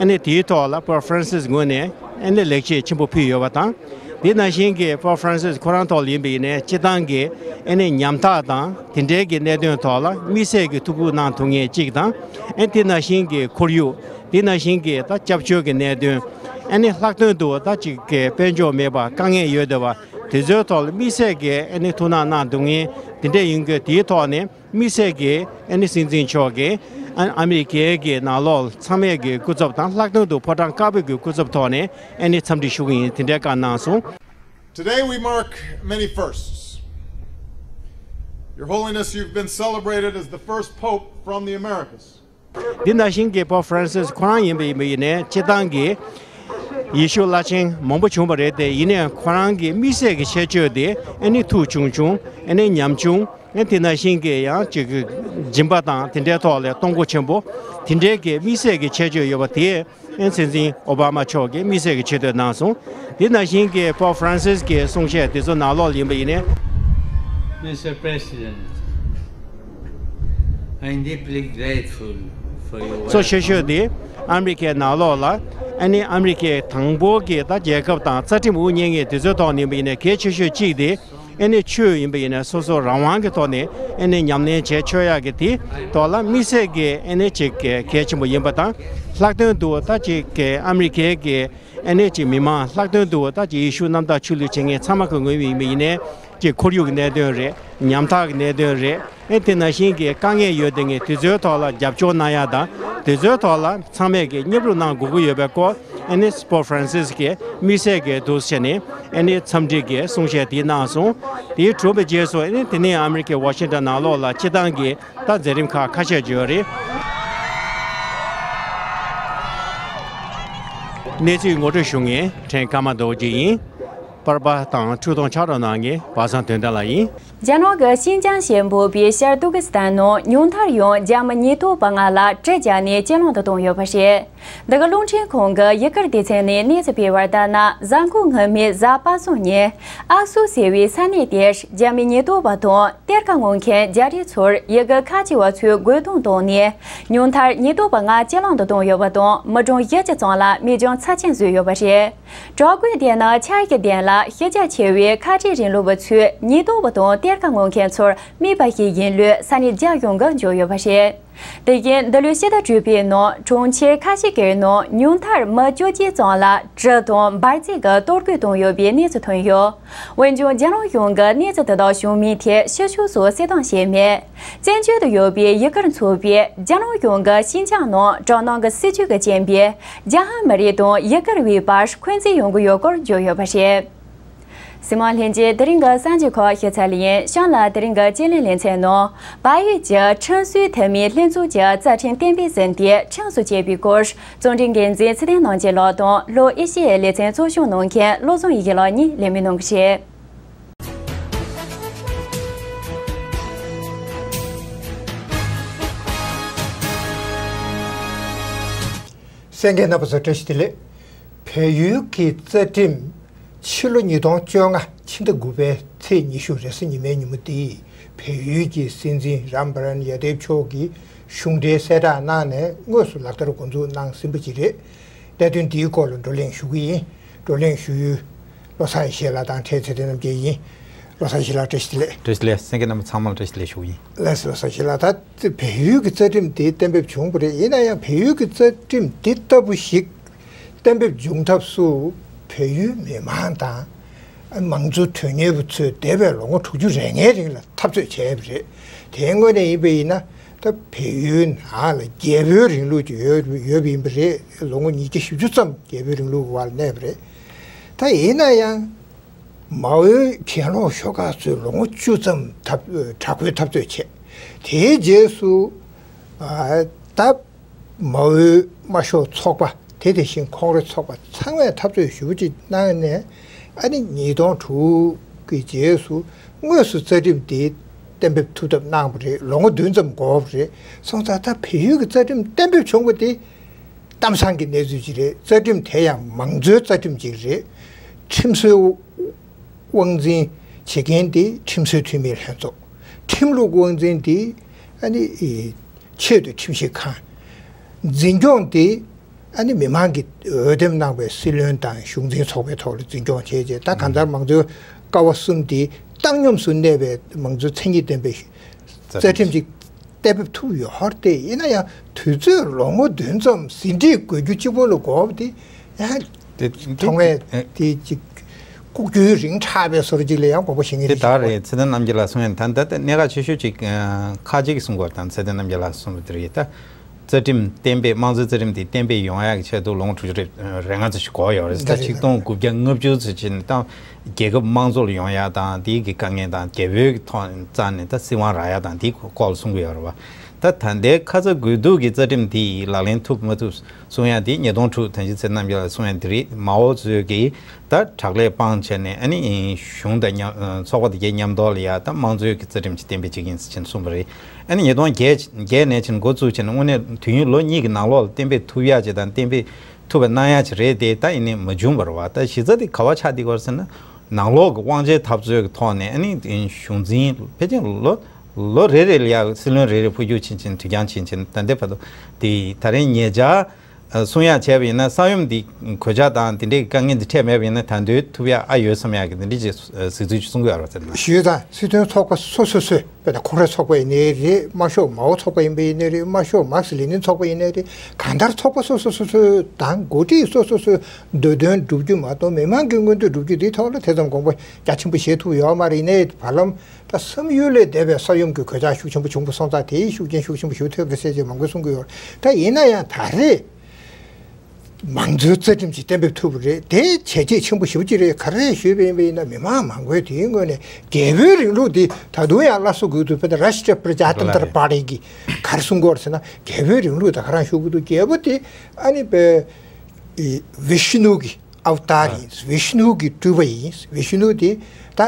ཨ་ནི་དེའི་ཐོག་ལ་པོབ་ཧྥ་རན་སིས་ངོས་ནས་ཨ་ནི་ལེགས་སྐྱེས་ཆེན་པོ་ཕུལ་ཡོད་པ་དང་། དེ་ནང་བཞིན་གྱི་པོབ་ཧྥ་རན་སིས་ཁོ་རང་ཐོག་ལ་ཡིན་པ་ཡིན་ནའི་སྤྱིར་བཏང་གི་ཨ་ནི་ཉམ་ཐག་དང་དེ་འབྲེལ་གྱི་གནད་དོན་ཐོག་ལ་དམིགས་བསལ་གྱི་ཐུགས་ཁུར་གནང་ཐུབ་མཁན་གཅིག་དང་། ཨ་ནི་དེ་ནང་བཞིན་གྱི་ཁོར་ཡུག་དེ་ནང་བཞིན་གྱི་ད་སྐྱབས་བཅོལ་གྱི་གནད་དོན། ཨ་ནི་ལྷག་དོན་དུ་ད་ཅིག་གི་དཔལ་འབྱོར་མེད་པ་དཀའ་ངལ་ཡོད་བསྡད་པ་དེ་ཚོའི་ཐོག་ལ་དམིགས་བསལ་གྱི་ཨ་ནི་ཐུགས་སྣང་གནང་འདུག་མཁན་དེ་འདྲ་ཡིན་དགོས། དེའི་ཐོག་ནས་དམིགས་བསལ་གྱི་ཨ་ནི་སྲིད་འཛིན་མཆོག་གིས་ཨ་ཨ་མི་རི་ཀའི་གི་ནང་ལོགས་ཚང་མས་གི་སྐུ་ཚབ་དང་། ལྷག་དོན་དུ་ཕོ་བྲང་དཀར་པོའི་གི་སྐུ་ཚབ་ཐོག་ནས་ཨ་ནི་འཚམས་འདྲི་ཞུ་གི་ཡིན། དེ་འདྲའི་བཀའ་གནང་སོང་། Today we mark many firsts. Your Holiness, you've been celebrated as the first Pope from the Americas. འདི་ནང་བཞིན་གྱི་པོབ་ཧྥ་རན་སིས་ཁོ་རང་ཡིན་པ་ཡིན་པ་ཡིན་ནའི་སྤྱིར་བཏང་གི་ཡེ་ཤུ་བླ་ཆེན་མང་པོ་བྱུང་བ་རེད་དེ། ཡིན་ནའི་ཁོ་རང་གི་དམིགས་བསལ་གྱི་ཁྱད་ཆོས་དེ་ཨ་ནི་ཐུགས་ཆུང་ཆུང་། ཨ་ནི་ཉམ་ཆུང་། ཨ་དེ་ནང་བཞིན་གྱི་ཡང་ཅིག་སྦྱིན་པ་དང་དེ་འདྲའི་ཐོག་ལ་གཏོང་སྒོ་ཆེན་པོ། དེ་འདྲའི་གི་དམིགས་བསལ་གྱི་ཁྱད་ཆོས་ཡོད་པ་དེ་ཨ་སྲིད་འཛིན་ཨོ་བྷ་མ་མཆོག་གིས་དམིགས་བསལ་གྱི་ཆེ་བསྟོད་གནང་སོང་། དེ་ནང་བཞིན་གྱི་པོབ་ཧྥ་རན་སིས་ཀྱི་གསུང་བཤད་དེ་ཚོ་ནང་ལོགས་ཡིན་པ་ཡིན་ནའི། Mister President, I'm deeply grateful for your welcome. གཙོ་ཆེ་ཤོས་དེ་ཨ་མི་རི་ཀའི་ནང་ལོགས་ལ་ཨ་ནི་ཨ་མི་རི་ཀའི་དང་པོ་གི་ད་རྒྱལ་ཁབ་དང་རྩ་ཁྲིམས་དབུ་བརྙེས་མཁན་དེ་ཚོའི་ཐོག་ནས་ཡིན་པ་ཡིན་ནའི་གལ་ཆེ་ཤོས་གཅིག་དེ་ཨ་ནི་ཆོས་ཡིན་པ་ཡིན་ནའི་སོ་སོ་རང་དབང་གི་ཐོག་ནས་ཨ་ནི་ཉམས་ལེན་བྱས་ཆོག་ཡག་གི་དེ་ཐོག་ལ་དམིགས་བསལ་གྱི་ཨ་ནི་ཅིག་གལ་ཆེན་པོ་ཡིན་པ་དང་། ལྷག་དོན་དུ་ད་ཅིག་གི་ཨ་མི་རི་ཀའི་གི་ཨ་ནི་ཅིག་མི་མང་། ལྷག་དོན་དུ་ད་ཅིག་ཡེ་ཤུ་གནམ་བདག་ཆོས་ལུགས་བྱེད་མཁན་ཚང་མ་གི་ངོས་ནས་ཡིན་པ་ཡིན་ནའི་ཅིག་ཁོར་ཡུག་གི་གནད་དོན་རེད། ཉམ་ཐག་གི་གནད་དོན་རེད། ཨེ་དེ་ནང་བཞིན་གྱི་དཀའ་ངལ་ཡོད་དེ་ངས་དེ་ཚོའི་ཐོག་ལ་རྒྱབ་སྐྱོར་གནང་ཡ་དང་། དེ་ཚོའི་ཐོག་ལ་ཚང་མས་ཀྱི་མཉམ་རུབ་གནང་དགོས་ཀྱི་ཡོད་པའི་སྐོར་ཨེ་ནི་པོབ་ཧྥ་རན་སིས་ཀྱིས་དམིགས་བསལ་གྱི་འདུག་བྱས་ནས་ཨེ་ནི་འཚམས་འདྲི་གི་གསུང་བཤད་དེ་གནང་སོང་། དེའི་གྲུབ་པའི་རྗེས་སུ་ཨེ་ནི་དེ་ནས་ཨ་མི་རི་ཀའི་ཝ་ཤིང་ཊོན་ནང་ལོགས་ལ་སྤྱིར་བཏང་གི་ད་མཛད་རིམ་ཁག་ཁ་ཤས་ཅིག་ཡོད་རེད། གནས་ཚུལ་ངོ་སྤྲོད་ཞུ་མཁན་ཕྲན་ཀརྨ་རྡོ་རྗེ་ཡིན། པར་པ་དང་འཕྲུལ་གཏོང་ཕྱག་རོགས་གནང་མཁན་པ་སངས་དོན་ལྡན་ལགས་ཡིན། རྒྱ་ནག་གི་ཤིན་ཅང་ཞེས་འབོད་པའི་ཤར་ཏུར་ཀི་སི་ཐན་ནང་ཉུང་མཐར་ཡང་རྒྱ་མི་ཉེན་རྟོག་པ་ལྔ་ལ་གྲི་བརྒྱབ་ནས་ཅི་ལོང་དུ་བཏང་ཡོད་པ་རེད། འདི་ག་རླུང་འཕྲིན་ཁང་གི་ཡུ་གུར་སྡེ་ཚན་ནས་གནས་ཚུལ་སྤེལ་བར་ལྟར་ན། གཟའ་འཁོར་སྔོན་མའི་གཟའ་པ་སངས་ཉིན་ཨག་སུ་ཟེར་བའི་ས་གནས་དེར་རྒྱ་མི་ཉེན་རྟོག་པ་དང་གཏེར་ཁ་སྔོག་མཁན་རྒྱ་རིགས་ཚོར་ཡུ་གུར་ཁ་ཆེ་བ་ཚོས་རྒོལ་རྡུང་བཏང་ནས། ཉུང་མཐར་ཉེན་རྟོག་པ་ལྔ་ཅི་ལོང་དུ་བཏང་ཡོད་པ་དང་། མི་གྲངས་བཞི་བཅུ་ཙམ་ལ་རྨས་སྐྱོན་ཚབས་ཆེན་བཟོས་ཡོད་པ་རེད། དྲག་རྒོལ་དེ་ནི་འཆར་གཞི་ལྡན་ལ་ཤེས་རྒྱ་ཆེ་བའི་ཁ་བྲལ་རིང་ལུགས་པ་ཚོས་ཉེན་རྟོག་པ་དང་གཏེར་ཁ་སྔོག་མཁན་ཚོར་རྨས་པ་ཞིག་ཡིན་ལུགས་ས་གནས་རྒྱ་གཞུང་གིས་བརྗོད་ཡོད་པ་རེད། དེ་བཞིན་འདི་ལོའི་ཕྱི་ཟླ་དྲུག་པའི་ནང་གྲོང་ཁྱེར་ཁ་ཤས་ཀྱི་ནང་ཉུང་མཐར་མི་བཅོ་བརྒྱད་ཙམ་ལ་གྲི་དང་འབར་རྫས་ཀྱིས་གཏོར་རྒོལ་བཏང་ཡོད་པའི་གནས་ཚུལ་ཐོན་ཡོད། འོན་ཀྱང་རྒྱ་ནག་གཞུང་གིས་གནས་ཚུལ་དེ་དག་བྱུང་མིན་ཐད་ཕྱི་ཕྱོགས་སུ་གསལ་སྟོན་བྱས་མེད། བཙན་བྱོལ་དུ་ཡོད་པའི་ཡུ་གུར་ཚོགས་པས་རྒྱ་ནག་གཞུང་གིས་ཤིན་ཅང་ནང་དྲག་སྣང་གི་སྲིད་བྱུས་ཀྱིས་རྐྱེན་པས། རྒྱ་ཧན་མི་རིགས་དང་ཡུ་གུར་བའི་བར་འཁོན་འཛིན་ཡོང་གི་ཡོད་སྐོར་བརྗོད་ཡོད་པ་རེད། གཟིགས་མོ་ལྷན་རྒྱས། དེ་རིང་གི་གསར་འགྱུར་ཁག་ཞུ་ཚར་ལེ་ཡིན། གཤམ་ལ་དེ་རིང་གི་དཔྱད་གླེང་ལེ་ཚན་ནང་། བལ་ཡུལ་གྱི་ཁྲིམས་སྲོལ་འཐུས་མིའི་ལྷན་ཚོགས་ཀྱི་རྩ་ཁྲིམས་གཏན་འབེབས་ཟིན་ཏེ་ཁྲིམས་སུ་བཅད་པའི་སྐོར། རྩོམ་སྒྲིག་འགན་འཛིན་ཚེ་བརྟན་ནོར་གྱི་ལགས་དང་། ལྷོ་ཨེ་ཤི་ཡའི་ལེ་ཚན་གཙོ་སྐྱོང་གནང་མཁན་བློ་བཟང་ཡེ་ཤེས་ལགས་གཉིས་ལེགས་སྨོན་གནང་གི་རེད། གསན་མཁན་རྣམ་པ་ཚོ་བཀྲ་ཤིས་བདེ་ལེགས། བལ་ཡུལ་གྱི་རྩ་ཁྲིམས་ཕྱི་ལོ་ཉིས་སྟོང་བཅོ་ལྔ་ཕྱི་ཟླ་དགུ་པའི་ཚེས་ཉི་ཤུ་རེས་གཟའ་ཉི་མའི་ཉིན་མོ་འདིར་བལ་ཡུལ་གྱི་སྲིད་འཛིན་རམ་བྷ་རན་ཡ་དེབ་མཆོག་གིས་གཞུང་འབྲེལ་གསལ་བསྒྲགས་གནང་ནས་དངོས་སུ་ལག་བསྟར་འགོ་འཛུགས་གནང་ཟིན་པ་ཅིག་རེད། གནད་དོན་འདིའི་སྐོར་ལ་བགྲོ་གླེང་ཞུ་གི་ཡིན། བགྲོ་གླེང་ཞུ་ཡུལ་བློ་བཟང་ཡེ་ཤེས་ལགས་དང་འཕྲད་ཚེ་བརྟན་རྣམ་རྒྱལ་ཡིན། བློ་བཟང་ཞི་ལགས་བཀྲ་ཤིས་བདེ་ལེགས། བཀྲ་ཤིས་བདེ་ལེགས། གསན་མཁན་རྣམ་པ་ཚང་མར་བཀྲ་ཤིས་བདེ་ལེགས་ཞུ་གི་ཡིན། ལགས་སོ། བློ་བཟང་ཞི་ལགས། ད་བལ་ཡུལ་གྱི་རྩ་ཁྲིམས་དེ་གཏན་འབེབས་བྱུང་བ་རེད། ཡིན་ན་ཡང་བལ་ཡུལ་གྱི་རྩ་ཁྲིམས་དེ་ལྟ་བུ་ཞིག་གཏན་འབེབས་འབྱུང་ཐབས་སུ་བལ་ཡུལ་མི་མང་དང་མང་གཙོ་དོན་གཉེར་བ་ཚོས་འདས་པའི་ལོ་ངོ་དྲུག་ཅུ་རེ་ལྔའི་རིང་ལ་འཐབ་རྩོད་བྱས་པ་རེད། དེའི་སྔོན་ནས་ཡིན་པ་ཡིན་ན་ད་བལ་ཡུལ་ནང་ལ་རྒྱལ་པོའི་རིང་ལུགས་ཀྱི་ཡོད་ཡོད་པ་ཡིན་པ་རེད། ལོ་ངོ་ཉིས་བརྒྱ་བཞི་བཅུ་ཙམ་རྒྱལ་པོའི་རིང་ལུགས་ཀྱི་བར་ལ་གནས་པ་རེད། ད་ཡིན་ན་ཡང་མའོའི་གྱེན་ལོག་ཤོག་ཁག་ཚོས་ལོ་ངོ་བཅུ་ཙམ་འཐབ་དྲག་པོའི་འཐབ་རྩོད་བྱས། དེའི་རྗེས་སུ་ཨ་ད་མའོའི་དམར་ཤོག་ཚོགས་པ་དེ་དེ་བཞིན་ཁོང་རའི་ཚོགས་པ་ཚང་མས་འཐབ་རྩོད་ཞེ་པོ་ཅིག་གནང་ནས། ཨ་ནི་ཉིས་སྟོང་དྲུག་གི་རྗེས་སུ་དངོས་སུ་རྩ་ཁྲིམས་དེ་གཏན་འབེབས་ཐུབ་ཐབས་གནང་བ་རེད། ལོ་ངོ་བདུན་ཙམ་འགོར་བ་རེད། སོང་ཙང་ད་བལ་ཡུལ་གྱི་རྩ་ཁྲིམས་གཏན་འབེབས་བྱུང་བ་དེ་གཏམ་བཟང་གི་གནས་ཚུལ་ཅིག་རེད། རྩ་ཁྲིམས་དེ་ཡང་མང་གཙོའི་རྩ་ཁྲིམས་ཅིག་རེད། ཁྲིམས་སྲོལ་དབང་འཛིན་བྱེད་མཁན་དེ་ཁྲིམས་སྲོལ་འཐུས་མིའི་ལྷན་ཚོགས། ཁྲིམས་ལུགས་དབང་འཛིན་དེ་ཨ་ནི་ཨི་ཆེས་མཐོའི་ཁྲིམས་ཞིབ་ཁང་། འཛིན་སྐྱོང་དེ་ཨ་ནི་མི་མང་གིས་འོས་འདེམས་གནང་བའི་སྲིད་བློན་དང་གཞུང་འཛིན་ཚོགས་པའི་ཐོག་ལ་འཛིན་སྐྱོང་བྱས་རྗེས། ད་གང་ལྟར་མང་གཙོའི་ཀ་བ་གསུམ་དེ་བཏང་སྙོམས་སུ་གནས་པའི་མང་གཙོའི་མཚན་ཉིད་ལྡན་པའི་རྩ་ཁྲིམས་ཅིག་གཏན་འབེབས་ཐུབ་ཡོད་ཧོར་ཏེ། ཡིན་ན་ཡང་དུས་ཚོད་ལོ་ངོ་བདུན་ཙམ་ཟིན་བྲིས་འགོད་རྒྱུ་གཅིག་པོ་ལ་དགོས་པ་དེ་ཡང་དེ་དེ་ཐོག་མའི་དེ་དེ་ཅིག་ལྐུགས་རྒྱུའི་རིང་ཁྲག་པའི་བཟོ་འདྲ་ཅིག་ལ་ཡང་དགོངས་པ་བཞེས་མཁན་དེ་རེད་ཤག་ད་རེད། ཚེ་བརྟན་རྣམ་རྒྱལ་ལགས་གསུང་ཡ་ད་ད་ལྟ་གནད་འགག་ཆེ་ཤོས་ཅིག་ཁ་ཅིག་གིས་གསུང་དགོས་དང་། ཚེ་བརྟན་རྣམ་རྒྱལ་ལགས་གསུང་བ་དེ་རེད། ད་རྩ་ཁྲིམས་གཏན་འབེབས་དམངས་གཙོའི་རྩ་ཁྲིམས་དེ་གཏན་འབེབས་ཡོང་ཡག་གི་ཆེད་དུ་ལོ་ངོ་དྲུག་ཅུ་རེ་རེ་ལྔ་ཙམ་ཞིག་འགོར་ཡོད་རེད། ད་ཆིག་སྟོང་དགུ་བརྒྱ་ལྔ་བཅུ་ཙམ་ཅིག་ནས་ད་རྒྱལ་ཁབ་དམངས་གཙོ་ལ་ཡོང་ཡག་དང་དེའི་གི་དཀའ་ངལ་དང་རྒྱལ་པོའི་གི་ཐོག་རྩ་ནས་ད་སྲིད་དབང་རག་ཡག་དང་དེའི་སྐོར་ལ་གསུང་གི་ཡོད་རེད་བ། ད་ད་ལྟའི་ཁ་ཚ་དགོས་གཏུག་གི་རྩ་ཁྲིམས་དེ་ལག་ལེན་ཐུབ་མ་ཐུབ་གསུང་ཡ་དེ་ཉིས་སྟོང་དྲུག་ད་ཅི་ཚེ་རྣམ་རྒྱལ་ལགས་གསུང་ཡ་དེ་རེད། མའོ་ཚོས་ཀྱིས་ད་དྲག་ལས་སྤངས་བྱས་ནས་ཨ་ནི་གཞུང་དང་མཉམ་ཚོགས་པ་དེ་གའི་མཉམ་དུ་ལ་ཡ་ད་དམངས་གཙོའི་གི་རྩ་ཁྲིམས་ཅིག་གཏན་འབེབས་བྱེད་ཀྱི་ཡིན་ཟེར་བྱས་ནས་གསུངས་པ་རེད། ཨ་ནི་ཉིས་སྟོང་བརྒྱད་ནས་བྱས་ནས་འགོ་བཙུགས་བྱས་ནས་དངོས་གནས་དུས་ཡུན་ལོ་གཉིས་ཀྱི་ནང་ལོགས་ལ་གཏན་འབེབས་ཐུབ་ཡ་ཅིག་དང་གཏན་འབེབས་ཐུབ་པ་གནང་ཡ་ཅིག་རེད་དེ། ད་ཡིན་ནའི་མ་བྱུང་བ་རེད་བ། ད་གཞི་རྩ་དེ་ག་པར་ཆགས་བསྡད་ཀྱི་ཡོད་རེད་ཟེར་ན། ནང་ལོགས་ཀྱི་དབང་ཆའི་འཐབ་རྩོད་ཀྱི་ཐོག་ནས་ཨ་ནི་གཞུང་འཛིན་ཕལ་ཆེར་ལོ་ལོ་རེ་རེ་ལ་ཡ་སྲིད་བློན་རེ་རེ་འཕོ་འགྱུར་ཕྱིན་ཕྱིན་དུས་འགྱངས་ཕྱིན་ཕྱིན་ད་ལྟའི་བར་དུ་དེ་ད་རེས་ཉེ་ཆར་གསུང་ཡ་བྱས་པ་ཡིན་ན། ས་ཡོམ་འདི་གོད་ཆག་དང་དེ་འདྲའི་དཀའ་ངལ་འདི་འཕྲད་མེད་པ་ཡིན་ན་ད་དུང་ཐུབ་ཡ་ཨ་ཡོད་བསམ་ཡ་གི་དེ་འདྲའི་ཅིག་གཟིགས་ཚུལ་ཅིག་གསུང་གི་ཡོད་རེད་ཟེར་ན། ཞུས་དང་། སྲིད་དོན་ཚོགས་པ་སོ་སོ་སོས། དཔེར་ན་ཁོང་རའི་ཚོགས་པ་ཡིན་ནའི་རེད། དམར་ཤོག་མའོ་ཚོགས་པ་ཡིན་པ་ཡིན་ནའི་རེད། དམར་ཤོག་མཱར་ཁེ་སི་ལེ་ནིན་ཚོགས་པ་ཡིན་ནའི་རེད། གང་ལྟར་ཚོགས་པ་སོ་སོ་སོ་སོའི་དང་འགོ་ཁྲིད་སོ་སོ་སོའི་འདོད་དོན་བསྒྲུབ་རྒྱུ་མ་གཏོགས་མི་མང་གི་མངོན་འདོད་བསྒྲུབ་རྒྱུ་འདིའི་ཐོག་ལ་དེ་ཙམ་དགོངས་པ་རྒྱ་ཆེན་པོ་བཞེས་ཐུབ་ཡོད་མ་རེད། ཡིན་ནའི་བར་ལམ་ད་བསམ་ཡུལ་ལས་འདས་པའི་ས་ཡོམ་གྱི་གོད་ཆག་ཤུགས་ཆེན་པོ་བྱུང་པ་སོང་ཙང་དེའི་ཤུགས་རྐྱེན་ཤུགས་ཆེན་པོ་ཞིག་ཐེབས་རེད་ཟེར་ཅིག་མང་པོས་གསུང་གི་ཡོད་རེད། ད་ཡིན་ན་ཡང་ད་རེས། མང་གཙོའི་རྩ་ཁྲིམས་ཅིག་གཏན་འབེབས་ཐུབ་པ་རེད། དེ་བྱས་རྗེས་ཆེན་པོ་ཞེ་པོ་ཅིག་རེད། ག་རེ་ཞུས་པ་ཡིན་པ་ཡིན་ན། མི་མང་མང་པོས་དེའི་ངོས་ནས་རྒྱལ་པོའི་རིང་ལུགས་འདི་ད་དུང་ཡང་སླར་གསོ་དགོས་འདུག་དཔེར་ན་རཱཤ་ཊྲ་པྲ་ཇཱ་ཏན་ཏྲ་པར་ཊི་གིས་ག་རེ་གསུང་གི་ཡོད་རེད་ཟེར་ན། རྒྱལ་པོའི་རིང་ལུགས་དེ་ག་རང་ཞུ་གི་འདུག་རྒྱལ་པོ་དེ་ཨ་ནི་པའི་བི་ཤ་ནུ་གི་ཨ་བ་ཏཱར་ཡིན། བི་ཤ་ནུ་གི་སྤྲུལ་པ་ཡིན། བི་ཤ་ནུ་དེ་ད་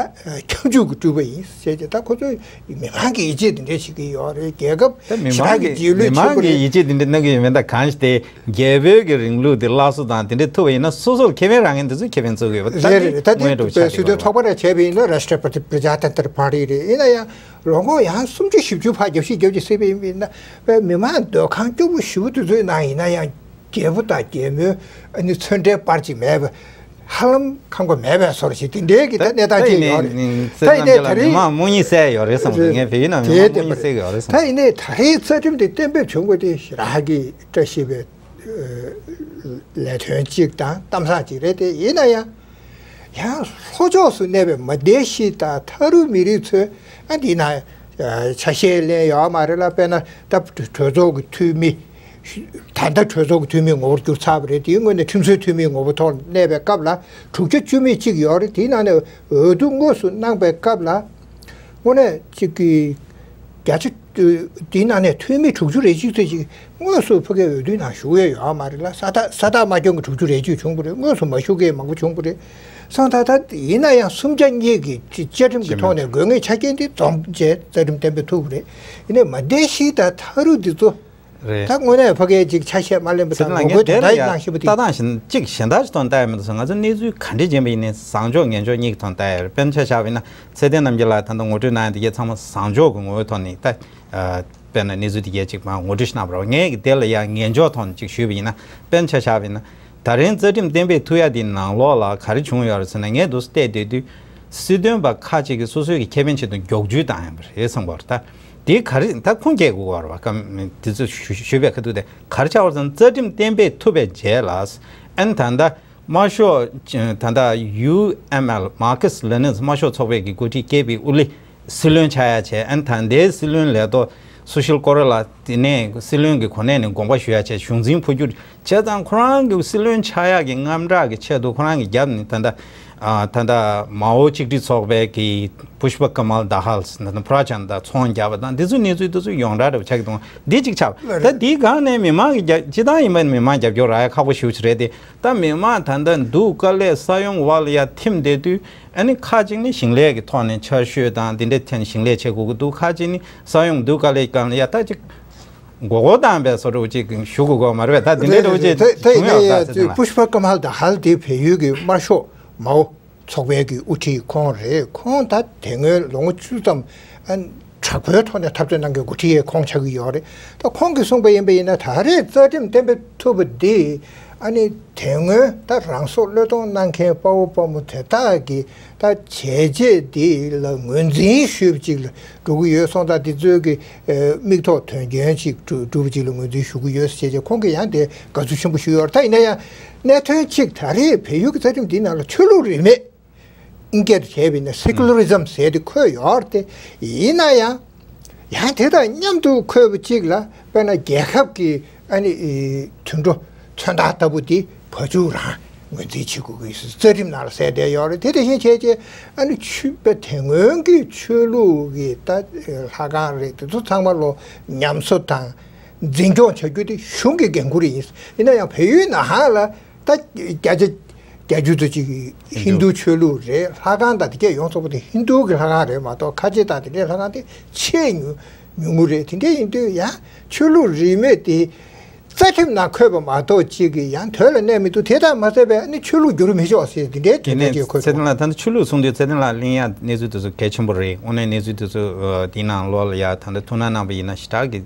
ཁྱབ་འཇུག་གི་སྤྲུལ་པ་ཡིན་ཟེར་ཏེ། ད་ཁོ་ཚོས་མི་མང་གི་ཡིད་ཆེས་དེ་འདྲ་བྱེད་ཀྱི་ཡོད་རེད། རྒྱལ་ཁབ་ད་མི་ཞེ་དྲག་མང་གི་གི་རྗེས་ལུས་མི་ཆེན་པོ་མང་གི་རེད། ཡིད་ཆེས་དེ་འདྲ་གནང་གི་ཡོད་མེད། ད་གང་ཞིག་དེ་རྒྱལ་པོའི་གི་རིང་ལུགས་དེ་སླར་གསོ་དང་དེ་འདྲ་ཐུབ་པ་ཡིན་ན། སོ་སོར་ཁེ་ཕན་རག་མཁན་དེ་ཚོས་ཁེ་ཕན་རྩོད་ཀྱི་ཡོད་པ་ད་རེད་རེད། ད་དེ་དངོས་འགྲོ་ཆགས་སྲིད་དོན་ཚོགས་པ་རེ་བྱས་པ་ཡིན་ན། རཱཤ་ཊྲ་པ་ཏི་པྲ་ཇཱ་ཏན་ཏྲ་པར་ཊི་རེད། ཡིན་ན་ཡང་ལོ་ངོ་ཡང་སུམ་ཅུ་བཞི་བཅུ་ཕར་རྒྱབ་བཤིག་རྒྱབ་བཤིག་བྱས་པ་ཡིན་ན། མི་མང་སྡོད་ཁང་སྐྱོ་པོ་ཞེ་པོ་དེ་ཚོའི་ནང་ཡིན་ན་ཡང་། རྒྱལ་པོ་དང་རྒྱལ་མོའི་ཨ་ནི་མཚོན་ཁྲའི་པར་ཅིག་མེད་པ། ཧ་ལམ་ཁང་པ་མེད་པའི་བཟོ་འདྲ་ཞིག་དེ་འདྲའི་གི་ད་གནས་སྟངས་ཅིག་ཡོད་རེད། ད་ཡིན་ནའི་ད་ཡིན་ནའི་ད་རེས་མི་མང་རྨོངས་གཉིད་སད་ཡོད་རེད་བསམ་གི་འདུག་ངས་བལ་ཡུལ་ནང་མི་མང་རྨོངས་གཉིད་སད་ཀྱི་ཡོད་རེད་བསམ་གི་འདུག་ད་ཡིན་ནའི་ད་རེས་རྩ་ཁྲིམས་དེ་གཏན་འབེབས་བྱུང་དགོས་དེ་ཞེ་དྲག་གི་བཀྲ་ཤིས་པའི་ལས་དོན་ཅིག་དང་གཏམ་བཟང་ཅིག་རེད་དེ། ཡིན་ན་ཡང་། ཡང་ལྷོ་ཕྱོགས་སུ་གནས་པའི་མ་དེ་ཤི་དང་ཐ་རུ་མི་རིགས་ཚོས་ཨ་འདི་ན་ཆ་ཤས་ལེན་ཡོད་མ་རེད་ལ། དཔེར་ན་ད་གྲོས་ཚོགས་ཀྱི་འཐུས་མི། ད་ལྟ་གྲོས་ཚོགས་ཀྱི་འཐུས་མི་ངོ་བོར་གྱུར་ཚར་བ་རེད། དེའི་སྔོན་ནས་ཁྲིམས་བཟོའི་འཐུས་མི་ངོ་བོ་ཐོག་གནས་པའི་སྐབས་ལ་དྲུག་བརྒྱ་བཅུ་མེད་གཅིག་ཡོད་རེད། དེའི་ནང་ནས་འོས་བསྡུ་དངོས་སུ་གནང་པའི་སྐབས་ལ་དངོས་གནས་གཅིག་གི་བརྒྱ་ཆ་དེའི་ནང་ནས་འཐུས་མི་དྲུག་ཅུ་རེ་གཅིག་ཙམ་ཞིག་དངོས་སུ་ཕ་གིའི་འོས་བསྡུའི་ནང་ཞུགས་ཡས་ཡོད་མ་རེད་ལ། ས་རྟགས་ས་རྟགས་མ་བསྐྱོན་གྱི་དྲུག་ཅུ་རེ་གཅིག་བྱུང་བ་རེད། དངོས་སུ་མ་ཞུགས་མཁན་མང་པོ་བྱུང་བ་རེད། སང་ད་ད་ཡིན་ན་ཡང་སུམ་བརྒྱ་གཉིས་ཀྱི་བཅའ་ཁྲིམས་ཀྱི་ཐོག་ནས་དགོས་ངེས་ཆ་རྐྱེན་དེ་འཛོམས་བྱས་རྩ་ཁྲིམས་གཏན་འབེབས་ཐུབ་པ་རེད། ཡིན་ནའི་མ་དེ་ཤི་དང་ཐ་རུ་འདི་ཚོ། རེད། ད་དངོས་གནས་ཕ་གིའི་ཅིག་ཆ་ཤས་མ་ལེན་པ་དང་ངོ་རྒོལ་དེ་འདྲ་ཡིན་གནང་བཞིན་པ་དེ། ལྟ་སྟངས་གཞན་ཅིག་གཞན་དག་ཅིག་ཐོག་ནས་ལྟ་ཡ་མི་འདུག་ཟེར། ང་ཚོ་གནས་ཚུལ་ག་འདྲ་ཡིན་པ་ཡིན་ནའི་བཟང་ཕྱོགས་ངན་ཕྱོགས་གཉིས་ཀྱི་ཐོག་ནས་ལྟ་ཡ་རེད། དཔེར་ན་ཆ་བཞག་པ་ཡིན་ན་ཚེ་བརྟན་རྣམ་རྒྱལ་ལགས་ད་ལྟ་ངོ་སྤྲོད་གནང་ཡ་དེ་གས་ཚང་མ་བཟང་ཕྱོགས་ཀྱི་ངོ་བོའི་ཐོག་ནས་ལྟ། དཔེར་ན་གནས་ཚུལ་དེ་གས་ཅིག་མར་ངོ་སྤྲོད་ཞིག་གནང་བ་རེད། ངས་ཀྱི་དེ་ལ་ཡ་ངན་ཕྱོགས་ཐོག་ནས་ཅིག་ཞུས་པ་ཡིན་ན། དཔེར་ན་ཆ་བཞག་པ་ཡིན་ན་ད་རིང་རྩ་ཁྲིམས་གཏན་འབེབས་ཐུབ་ཡ་དེའི་ནང་ལོགས་ལ་ག་རེ་བྱུང་ཡོད་རེད་ཟེར་ན། ངས་འདུག་སེ་བལྟས་བསྡད་དུས། སྲིད་དོན་པ་ཁག་ཅིག་གིས་སོ་སོའི་གི་ཁེ་ཕན་ཆེད་དུ་མགྱོགས་ཇུས་བཏང་ཡོད་པ་རེད་བསམ་པར་ད། དེ་ག་རེ་ད་ཁུངས་སྐྱེལ་དགོས་པ་རེད་བ། ཀམ་དེ་ཚོ་ཞུ་ཞུ་ཞུས་པའི་ཁ་ཐུག་དེ་ག་རེ་ཆགས་པ་རེད་ཟེར་ན། རྩ་ཁྲིམས་གཏན་འབེབས་ཐུབ་པའི་རྗེས་ལ་ཨན་ད་ལྟ་དམར་ཤོག་ད་ལྟ་ཡུ་ཨེམ་ཨེལ་Marxist Leninist དམར་ཤོག་ཚོགས་པའི་གི་འགོ་ཁྲིད་ཀེ་པི་ཨུ་ལི་སྲིད་བློན་ཆགས་ཡ་བྱས། ཨན་ད་ལྟའི་སྲིད་བློན་ལས་ཐོག་སུ་ཤིལ་ཀོ་རེ་ལ་དེ་ནས་སྲིད་བློན་གྱི་གོ་གནས་ནས་དགོངས་པ་ཞུ་ཡ་བྱས། གཞུང་འཛིན་འཕོ་འགྱུར་བྱས་ཙང་ཁོ་རང་གི་སྲིད་བློན་ཆགས་ཡག་གི་དངངས་སྐྲག་གི་ཆེད་དུ་ཁོ་རང་གི་རྒྱབ་ནས་ད་ལྟ་ཨ་ད་ལྟ་མའོ་གཅིག་སྒྲིལ་ཚོགས་པའི་གི་པུཤ་པ་ཀ་མལ་དཱ་ཧལ་ད་ལྟ་པྲ་ཅན་དང་ཚོང་བརྒྱབ་པ་དང་འདི་ཚོ་གནས་ཚུལ་འདི་ཚོ་ཡོངས་གྲགས་འདྲ་པོ་ཆགས་ཀྱི་འདུག་འདི་གཅིག་ཆགས་པ་ད་འདིའི་སྒང་ནས་མི་མང་གི་རྒྱབ་སྤྱི་བཏང་ཡིན་པ་མི་མང་རྒྱབ་སྐྱོར་རག་ཡ་ཁག་པོ་ཞེ་པོ་ཅིག་རེད་དེ། ད་མི་མང་ད་ལྟ་འདུག་དཀའ་ལས་ས་ཡོམ་བར་ལ་ཡ་ཐིམ་བསྡད་དུས། ཨ་ནི་ཁ་ཅིག་ནི་ཞིང་ལས་ཀྱི་ཐོག་ནས་ཆར་ཞོད་དང་དེ་འདྲའི་ཐད་ནས་ཞིང་ལས་བྱེད་དགོས་ཀྱི་འདུག་ཁ་ཅིག་ནི་ས་ཡོམ་འདུག་དཀའ་ལས་སྒང་ལ་ཡ་ད་ཅིག་མགོ་སྐོར་བཏང་བའི་བཟོ་འདྲ་བོ་ཅིག་ཞུ་དགོས་དགོས་མ་རེད་པས། ད་དེ་འདྲའི་འདྲ་བོ་ཅིག་བྱུང་ཡོད་ད་ཟེར་ན། པུཤ་པ་ཀ་མལ་དཱ་ཧལ་དེ་བལ་ཡུལ་གྱི་དམར་ཤོག་མའོ་ཚོགས་པའི་གི་དབུ་ཁྲིད་ཁོང་རེད། ཁོང་ད་དེ་སྔོན་ལོ་ངོ་བཅུ་ཙམ་ཨ་དྲག་པོའི་ཐོག་ནས་འཐབ་རྩོད་གནང་མཁན་འགོ་ཁྲིད་ཁོང་ཆགས་ཀྱི་ཡོད་རེད། ད་ཁོང་གིས་གསུངས་པ་ཡིན་པ་ཡིན་ན་ད་རེས་རྩ་ཁྲིམས་གཏན་འབེབས་ཐུབ་པ་འདི་ཨ་ནི་དེ་སྔོན་ད་རང་སྲོག་བློས་གཏོང་གནང་མཁན་དཔའ་བོ་དཔའ་མོ་དེ་དག་གི་ད་བྱས་རྗེས་འདི་ལ་ངོས་འཛིན་ཞུས་པ་ཅིག་ལ་འགྲོ་གི་ཡོད་སོང་། ད་འདི་ཚོའི་གི་མིག་ཐོག་དོན་རྐྱེན་ཅིག་གྲུབ་པ་ཅིག་ལ་ངོས་འཛིན་ཞུ་གི་ཡོད་ཟེར་བྱས་ཁོང་གིས་ཡང་དེ་དགའ་བསུ་ཆེན་པོ་ཞུས་ཡོད་རེད། ད་ཡིན་ན་ཡང་གནད་དོན་གཅིག་ད་རེས་བལ་ཡུལ་གྱི་རྩ་ཁྲིམས་འདི་ནང་ལ་ཆོས་ལུགས་རིས་མེད། ཨིན་སྐད་དུ་བྱས་པ་ཡིན་ན་སེ་ཀུ་ལ་རི་ཛམ་ཟེར་དེ་འཁོད་ཡོད་རེད་དེ། ཡིན་ན་ཡང་ཡང་དེ་དང་མཉམ་དུ་འཁོད་པ་གཅིག་ལ་དཔེར་ན་རྒྱལ་ཁབ་ཀྱི་ཨ་ནི་དུད་འགྲོ་མཚོན་རྟགས་ལྟ་བུ་དེ་བ་ཕྱུགས་རང་ངོས་འཛིན་བྱེད་དགོས་ཀྱི་རྩ་ཁྲིམས་ནང་ལ་གསལ་བསྡད་ཡོད་རེད་དེ། དེ་བཞིན་བྱས་རྗེས་ཨ་ནི་ཆོས་པ་དེ་སྔོན་གྱི་ཆོས་ལུགས་ཀྱི་ད་ལྷ་ཁང་རེད་དེ་ཚོ་ཚང་མ་ལོ་ཉམས་གསོ་དང་འཛིན་སྐྱོང་བྱ་རྒྱུ་དེ་གཞུང་གི་འགན་ཁུར་ཡིན། ཡིན་ན་ཡང་བལ་ཡུལ་ནང་ལ། ད་བརྒྱ་ཆ་བརྒྱད་ཅུ་ཙམ་ཅིག་ཧིན་རྡུ་ཆོས་ལུགས་རེད། ལྷ་ཁང་དང་དེ་གས་ཡོངས་རྫོགས་པོ་དེ་ཧིན་རྡུ་གི་ལྷ་ཁང་རེད་མ་གཏོགས་ཁ་ཆེ་དང་དེ་འདྲའི་ལྷ་ཁང་དེ་ཆེས་ཉུང་ཉུང་ངུ་རེད། དེ་འདྲ་ཡིན་དུས་ཡང་ཆོས་ལུགས་རིས་མེད་དེ་རྩ་ཁྲིམས་ནང་འཁོད་པ་མ་གཏོགས་ཅིག་གི་ཡང་དོན་ལ་གནས་མི་འདུག་དེ་དག་མ་ཟད་པའི་ཨ་ནི་ཆོས་ལུགས་བསྒྱུར་མི་ཆོག་ཟེར་དེ་འདྲའི་དེ་དོན་འདྲ་ཅིག་འཁོད་འདུག་ཚེ་བརྟན་ལགས་ད་ལྟ་ཆོས་ལུགས་གསུང་དུས་ཚེ་བརྟན་ལགས་གླེང་ཡ་གནས་ཚུལ་དེ་ཚོ་གལ་ཆེན་པོ་རེད། དངོས་གནས་གནས་ཚུལ་དེ་ཚོ་དེའི་ནང་ལོགས་ལ་ཡ་ད་ལྟ་ཐུགས་སྣང་གནང་པ་ཡིན་ན་ཞེ་དྲག་གི་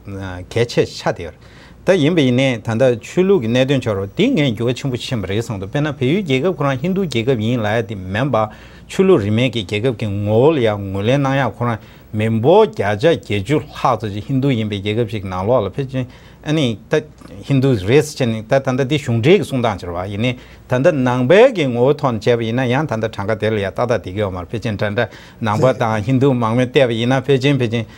གལ་ཆེ་ཆགས་བསྡད་ཡོད་རེད། ད་ཡིན་པ་ཡིན་ནའི་ད་ལྟ་ཆོས་ལུགས་ཀྱི་གནད་དོན་ཆགས་རོགས་འདི་ངས་འགྱུར་བ་ཆེན་པོ་ཕྱིན་པ་རེད་བསམ་འདུག་དཔེར་ན་བལ་ཡུལ་རྒྱལ་ཁབ་ཁོ་རང་ཧིན་རྡུ་རྒྱལ་ཁབ་ཡིན་ལབ་ཡ་དེ་མིན་པ། ཆོས་ལུགས་རིས་མེད་ཀྱི་རྒྱལ་ཁབ་ཀྱི་ངོ་བོ་ལ་ཡང་ངོས་ལེན་གནང་ཡ་ཁོ་རང་མི་འབོར་བརྒྱ་ཆ་བརྒྱད་ཅུ་ལྷག་ཙམ་ཅིག་ཧིན་རྡུ་ཡིན་པའི་རྒྱལ་ཁབ་ཅིག་ནང་ལོགས་ལ་ཕལ་ཆེར་ཨ་ནི་ད་ཧིན་རྡུ་རེད་ཟེར་བྱས་ནས་ད་ད་ལྟ་འདི་གཞུང་འབྲེལ་གྱི་གསུང་སྟངས་ཅིག་རེད་བ། ཡིན་ནའི་ད་ལྟ་ནང་པའི་གི་ངོ་བོ་ཐོག་ནས་བྱས་པ་ཡིན་ན་ཡང་ད་ལྟ་གྲངས་ཀ་དེ་ལ་ཡང་ཏག་ཏག་བསྡད་ཀྱི་ཡོད་མ་རེད། ཕལ་ཆེར་འདྲ་འདྲ་ནང་པ་དང་ཧིན་རྡུ་མང་མོས་བལྟས་པ་ཡིན་ན་ཕལ་ཆེར་ཕལ་ཆེར་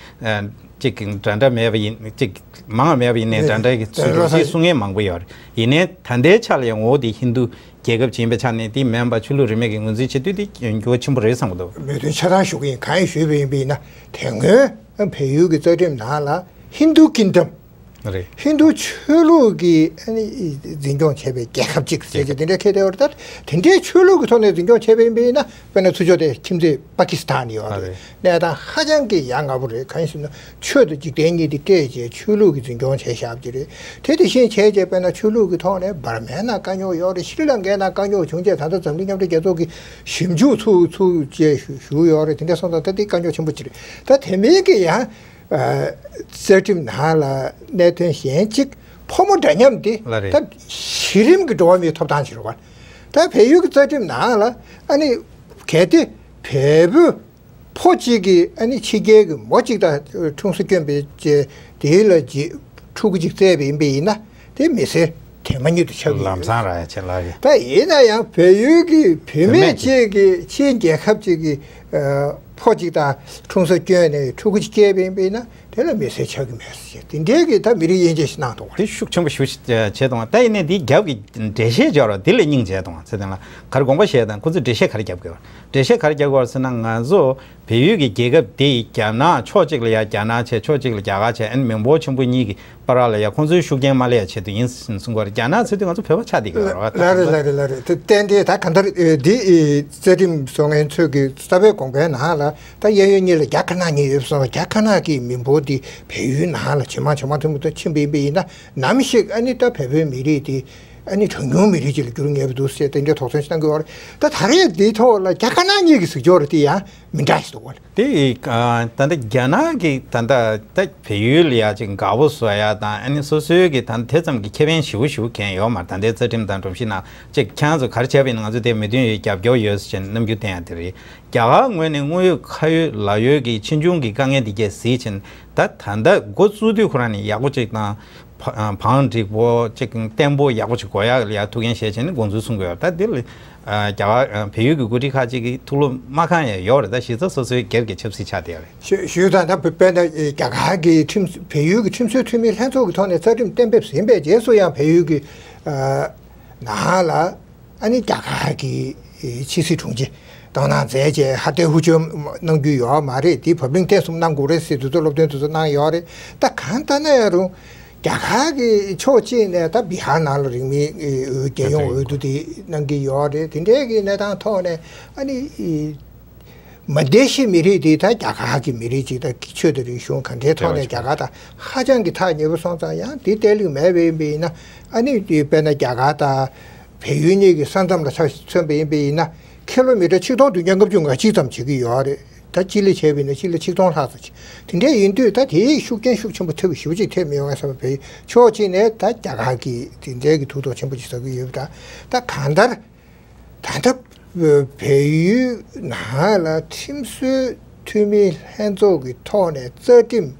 ཅིག་འདྲ་འདྲ་མེད་པ་ཡིན་ཅིག་མང་བ་མེད་པ་ཡིན་ནའི་འདྲ་འདྲ་གི་ཚུལ་ཅིག་གསུང་མཁན་མང་པོ་ཡོད་རེད། ཡིན་ནའི་ད་ལྟའི་ཆ་ལ་ཡང་ངོ་བོ་དེ་ཧིན་རྡུ་རྒྱལ་ཁབ་ཅིག་ཡིན་པའི་ཆ་ནས་དེ་མིན་པ་ཆོས་ལུགས་རིས་མེད་ཀྱི་ངོས་འཛིན་བྱེད་དུས་དེ་འགྱུར་བ་ཆེན་པོ་རེད་བསམ་གྱི་འདུག་མོས་མཐུན་ཆ་ཚང་ཞུ་གི་ཡིན། གང་ཡིན་ཞུས་པ་ཡིན་པ་ཡིན་ན་དེ་སྔོན་བལ་ཡུལ་གྱི་རྩ་ཁྲིམས་ནང་ལ་ཧིན་རྡུ་ཀིན་ཌམ་རེད། ཧིན་རྡུ་ཆོས་ལུགས་ཀྱི་ཨ་ནི་འཛིན་སྐྱོང་བྱས་པའི་རྒྱལ་ཁབ་ཅིག་ཟེར་གྱི་དེ་འདྲའི་ཁྱད་ལྟ་བར་ལྟར་དེ་འདྲའི་ཆོས་ལུགས་ཀྱི་ཐོག་ནས་འཛིན་སྐྱོང་བྱས་པ་ཡིན་པ་ཡིན་ན་དཔེར་ན་ཚུར་ཕྱོགས་དེ་ཁྱིམ་མཚེས་པ་ཀི་སི་ཐན་ཡོད་རེད། གནས་སྟངས་ཧ་ཅང་གི་ཡ་ང་པོ་རེད། གང་ཡིན་ཟེར་ན་ཆོས་དང་འཇིག་རྟེན་གཉིས་དེ་སྤྲད་བྱས་ཆོས་ལུགས་ཀྱི་འཛིན་སྐྱོང་བྱས་བཞག་པ་ཅིག་རེད། དེ་དེ་བཞིན་བྱས་བྱས་དཔེར་ན་ཆོས་ལུགས་ཀྱི་ཐོག་ནས་འབར་མའི་ནང་དཀའ་རྙོག་ཡོད་རེད། ཤྲི་ལང་ཀའི་ནང་དཀའ་རྙོག་བྱུང་རྗེས་ད་ལྟ་འཛམ་གླིང་མཉམ་འབྲེལ་རྒྱལ་ཚོགས་ཀྱིས་ཞིབ་འཇུག་ཚུགས་ཚུགས་བྱས་ཞུ་ཞུ་ཡོད་རེད། དེ་འདྲ་སོང་ཙང་ད་དེ་དཀའ་རྙོག་ཆེན་པོ་ཅིག་རེད། ད་དེ་མིན་གྱི་ཡང་རྩ་ཁྲིམས་ནང་ལ་གནད་དོན་གཞན་གཅིག་ཕོ་མོ་འདྲ་མཉམ་དེ་ལ་རེད། ད་གཞི་རིམ་གྱི་འགྲོ་བ་མིའི་ཐོབ་ཐང་ཅིག་རེད་བ། ད་བལ་ཡུལ་གྱི་རྩ་ཁྲིམས་ནང་ལ་ཨ་ནི་གལ་ཏེ་བལ་པོ་ཕོ་གཅིག་གིས་ཨ་ནི་ཕྱི་རྒྱལ་གྱི་མོ་གཅིག་དང་ཁྲུང་ས་བསྐྱོན་པའི་རྗེས་དེ་ལ་རྗེས་ཕྲུ་གུ་གཅིག་བཙས་པ་ཡིན་པ་ཡིན་ན་དེ་མི་སེར་དེ་མ་ཉིད་དུ་ཆགས་ཀྱི་ཡོད། ལམ་སང་རག་ཡ་ཆེ་ལགས་ཀྱི། ད་ཡིན་ན་ཡང་བལ་ཡུལ་གྱི་བུད་མེད་བུད་མེད་ཅིག་གིས་ཕྱིའི་རྒྱལ་ཁབ་ཅིག་གི་ཕོ་གཅིག་དང་ཁྲུང་ས་བསྐྱོན་ནས་ཕྲུ་གུ་གཅིག་སྐྱེས་པ་ཡིན་པ་ཡིན་ན་དེ་ལ་མི་སེར་ཆགས་ཀྱི་མེད་ཟེར་དེ་འདྲའི་གི་ད་མི་རིགས་དབྱེ་འབྱེད་ཞིག་གནང་འདུག་བ། དེ་ཤུགས་ཆེན་པོ་ཞུ་བྱས་འདུག་བ། ད་ཡིན་ནའི་འདིའི་རྒྱབ་ཀྱི་འགྲེལ་བཤད་སྦྱར་བ་འདི་ལ་སྙིང་རྗེ་གཏོང་བ་ཚེ་བརྟན་ལགས་ག་རེ་དགོངས་པ་བཞེས་དང་ཁོ་ཚོས་འགྲེལ་བཤད་ག་རེ་རྒྱབ་དགོས་བ། འགྲེལ་བཤད་ག་རེ་རྒྱག་དགོས་ཟེར་ན་ང་ཚོ་བལ་ཡུལ་གྱི་རྒྱལ་ཁབ་དེ་ཡི་རྒྱ་ནག་ཕྱོགས་གཅིག་ལ་ཡ་རྒྱ་ནག་བྱས་ཕྱོགས་གཅིག་ལ་རྒྱ་གར་བྱས་ཨ་ནི་མི་འབོར་ཆེན་པོ་གཉིས་ཀྱི་བར་ལ་ཡ་ཁོང་ཚོའི་ཤུགས་རྐྱེན་མ་སླེབས་ཡ་ཆེད་དུ་ཡིན་གསུང་གི་ཡོད་རེད། རྒྱ་ནག་ཟེར་དུས་ང་ཚོ་བོད་པ་ཆགས་བསྡད་ཀྱི་ཡོད་རེད་བ། ལགས་རེད་ལགས་རེད་ལགས་རེད། དེ་ཏན་ཏན་ད་གང་ལྟར་འདི་རྩ་ཁྲིམས་བཟོ་མཁན་ཚོས་ཀྱི་རྩ་བའི་དགོངས་པའི་ནང་ལ་ད་གཡས་གཡོན་གཉིས་ལ་རྒྱ་དཀར་ནག་གཉིས་ཡོད་སོང་། རྒྱ་དཀར་ནག་གི་མི་འབོར་འདི་བལ་ཡུལ་ནང་ལ་ཇེ་མང་ཇེ་མང་དུ་ཕྱིན་པ་ཡིན་པ་ཡིན་ན་ནམ་ཞིག་ཨ་ནི་ད་བལ་པོའི་མི་རིགས་འདི། ཨ་ནི་གྲངས་ཉུང་མི་རིགས་ཅིག་ལ་འགྱུར་ངེས་པ་འདུག་ཟེར་དེ་འདྲའི་དོགས་ཟོན་ཞིག་གནང་གི་ཡོད་རེད། ད་ད་རེས་འདིའི་ཐོག་ལ་རྒྱ་དཀར་ནག་གཉིས་ཀྱི་གཟིགས་སྐོར་དེ་ཡང་མི་འདྲ་ཞིག་འདུག་བ། དེ་ཡི་ད་ལྟ་རྒྱ་ནག་གི་ད་ལྟ་ད་བལ་ཡུལ་ལ་ཡ་ཅིག་དགའ་པོ་བཟོ་ཡ་དང་ཨ་ནི་སོ་སོའི་གི་ད་དེ་ཙམ་གྱི་ཁེ་ཕན་ཞེ་པོ་ཞེ་པོ་གང་ཡོད་མ་རེད། ད་ལྟའི་རྩ་ཁྲིམས་དང་སྒྲོམ་གཞི་ནང་ཅིག་ཁྱེད་རང་ཚོ་ག་རེ་བྱས་པ་ཡིན་ན་ང་ཚོ་དེ་མོས་མཐུན་ཡོད། རྒྱབ་སྐྱོར་ཡོད་ཟེར་བྱས་ནས་རྣམ་འགྱུར་བསྟན་ཡ་དེ་རེད། རྒྱ་གར་ངོས་ནས་དངོས་ཡོད་ཁ་ཡོད་ལག་ཡོད་ཀྱི་ཕྱིས་འབྱུང་གི་དཀའ་ངལ་འདི་གས་གཟིགས་བྱས་ནས་ད་ད་ལྟ་འགོ་བཙུགས་དུས་ཁོ་རང་ནས་ཡག་པོ་ཅིག་དང་། བང་སྒྲིག་པོ་ཅིག་བརྟན་པོ་ཡག་པོ་ཅིག་དགོས་ཡག་ལ་ཡ་ཐུགས་འགན་བཞེས་བྱས་ནས་དགོངས་ཚུལ་གསུང་གི་ཡོད། ད་འདི་ལ་རྒྱ་གར་བལ་ཡུལ་གྱི་འགོ་ཁྲིད་ཁག་ཅིག་གིས་ཐུགས་བློ་མ་ཁེངས་ཡ་ཡོད་རེད། ད་གཞི་རྩ་སོ་སོའི་སྒེར་གྱི་ཆབ་སྲིད་ཆགས་བསྡད་ཡོད་རེད། ཞུ་ཞུ་དང་ད་བོད་པའི་ནང་རྒྱ་གར་གྱི་ཁྲིམས་བལ་ཡུལ་གྱི་ཁྲིམས་བཟོའི་འཐུས་མི་ལྷན་ཚོགས་ཀྱི་ཐོག་ནས་རྩ་ཁྲིམས་གཏན་འབེབས་ཟིན་པའི་རྗེས་སུ་ཡང་བལ་ཡུལ་གྱི་ནང་ལ། ཨ་ནི་རྒྱ་གར་གྱི་ཕྱི་སྲིད་དྲུང་ཆེ་དང་ནང་མཛད་བྱས་ཧ་ཏའི་ཧུར་བརྩོན་གནང་རྒྱུ་ཡོད་མ་རེད། དེ་བབ་བརླིང་ཐེངས་གསུམ་གནང་དགོས་རེད་ཟེར་དུས་ཚོད་སློབ་སྟོན་དུས་ཚོད་གནང་ཡོད་རེད། ད་གང་ལྟར་ན་ཡང་རུང་རྒྱ་གར་གྱི་ཕྱོགས་གཅིག་ནས་ད་བི་ཧར་ནང་ལ་རིང་མིན་རྒྱལ་ཡོངས་འོས་བསྡུ་དེ་གནང་གི་ཡོད་རེད། དེ་འདྲའི་གི་གནས་སྟངས་ཐོག་ནས་ཨ་ནི། མ་བདེ་ཤི་མི་རིགས་དེ་ད་རྒྱ་གར་གྱི་མི་རིགས་ཅིག་ད་ཆོས་དང་རིག་གཞུང་ག་འདྲའི་ཐོག་ནས་རྒྱ་གར་དང་ཧ་ཅང་གི་ཐག་ཉེ་པོ་སོང་ཙང་ཡང་དེ་བལྟས་ལུགས་མེད་པ་ཡིན་པ་ཡིན་ན། ཨ་ནི་དེ་དཔེར་ན་རྒྱ་གར་དང་བལ་ཡུལ་གཉིས་ཀྱི་ས་མཚམས་ལ་ཆ་མཚོན་པ་ཡིན་པ་ཡིན་ན་ཁི་ལོ་མི་ཊར་ཆིག་སྟོང་བདུན་བརྒྱ་ལྔ་བཅུ་ང་གཅིག་ཙམ་བྱེད་ཀྱི་ཡོད་རེད། ད་སྤྱི་ལེ་བྱས་པ་ཡིན་ན་སྤྱི་ལེ་ཆིག་སྟོང་ལྷག་ཙམ་ཅིག་དེ་འདྲའི་ཡིན་དུས་ད་དེའི་ཤུགས་རྐྱེན་ཤུགས་ཆེན་པོ་ཐེབས་པ་ཞེ་པོ་ཅིག་ཐེབས་མི་ཡོང་ངེས་བསམ་པ། བལ་ཕྱོགས་གཅིག་ནས་ད་རྒྱ་གར་གྱི་དེ་འདྲའི་གི་ཐུགས་དོགས་ཆེན་པོ་ཅིག་ཟ་གི་ཡོད་པ་འདྲ། ད་གང་ལྟར། ད་ལྟ་བལ་ཡུལ་ནང་ལ་ཁྲིམས་བཟོའི་འཐུས་མི་ལྷན་ཚོགས་ཀྱི་ཐོག་ནས་རྩ་ཁྲིམས་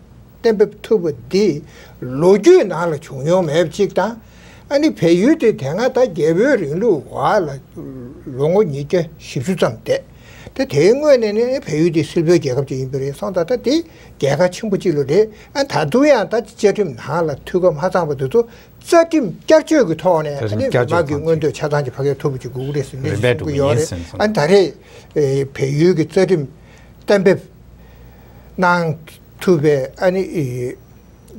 གཏན་འབེབས་ཐུབ་པ་འདི་ལོ་རྒྱུས་ནང་ལ་བྱུང་མྱོང་མེད་པ་གཅིག་དང་། ཨ་ནི་བལ་ཡུལ་དེ་དེ་སྔ་ད་རྒྱལ་པོའི་རིང་ལུགས་འོག་ལ་ལོ་ངོ་ཉིས་བརྒྱ་བཞི་བཅུ་ཙམ་བསྡད་དེ། དེའི་སྔོན་ནས་ནི་བལ་ཡུལ་དེ་སིལ་བུའི་རྒྱལ་ཁབ་ཅིག་ཡིན་པ་རེད་སོང་ཙང་ད་དེ་རྒྱལ་ཁ་ཆེན་པོ་གཅིག་ལ་རེད། ཨ་ད་དུང་ཡང་ད་བཅའ་ཁྲིམས་ནང་ལ་འཐུས་ཁ་མ་ཚང་པ་དེ་ཚོ། རྩ་ཁྲིམས་བསྐྱར་བཅོས་ཀྱི་ཐོག་ནས་རྩ་ཁྲིམས་ཨ་ནི་བསྐྱར་བཅོས་མི་དམངས་ཀྱི་མཚམས་མངོན་འདོད་ཆ་ཚང་ཅིག་ཕ་གིར་ཐོབ་པ་ཅིག་དགོས་ཀྱི་རེད་ཟེར་ནས་རིམ་པས་གསུང་གི་ཡོད་རེད། འགྲོ་གི་ཡིན་ཟེར་ནས་གསུངས། ཨ་ནི་ད་རེས་ཨེ་བལ་ཡུལ་གྱི་རྩ་ཁྲིམས་གཏན་འབེབས་གནང་ཐུབ་པའི་ཨ་ནི་ཨེ་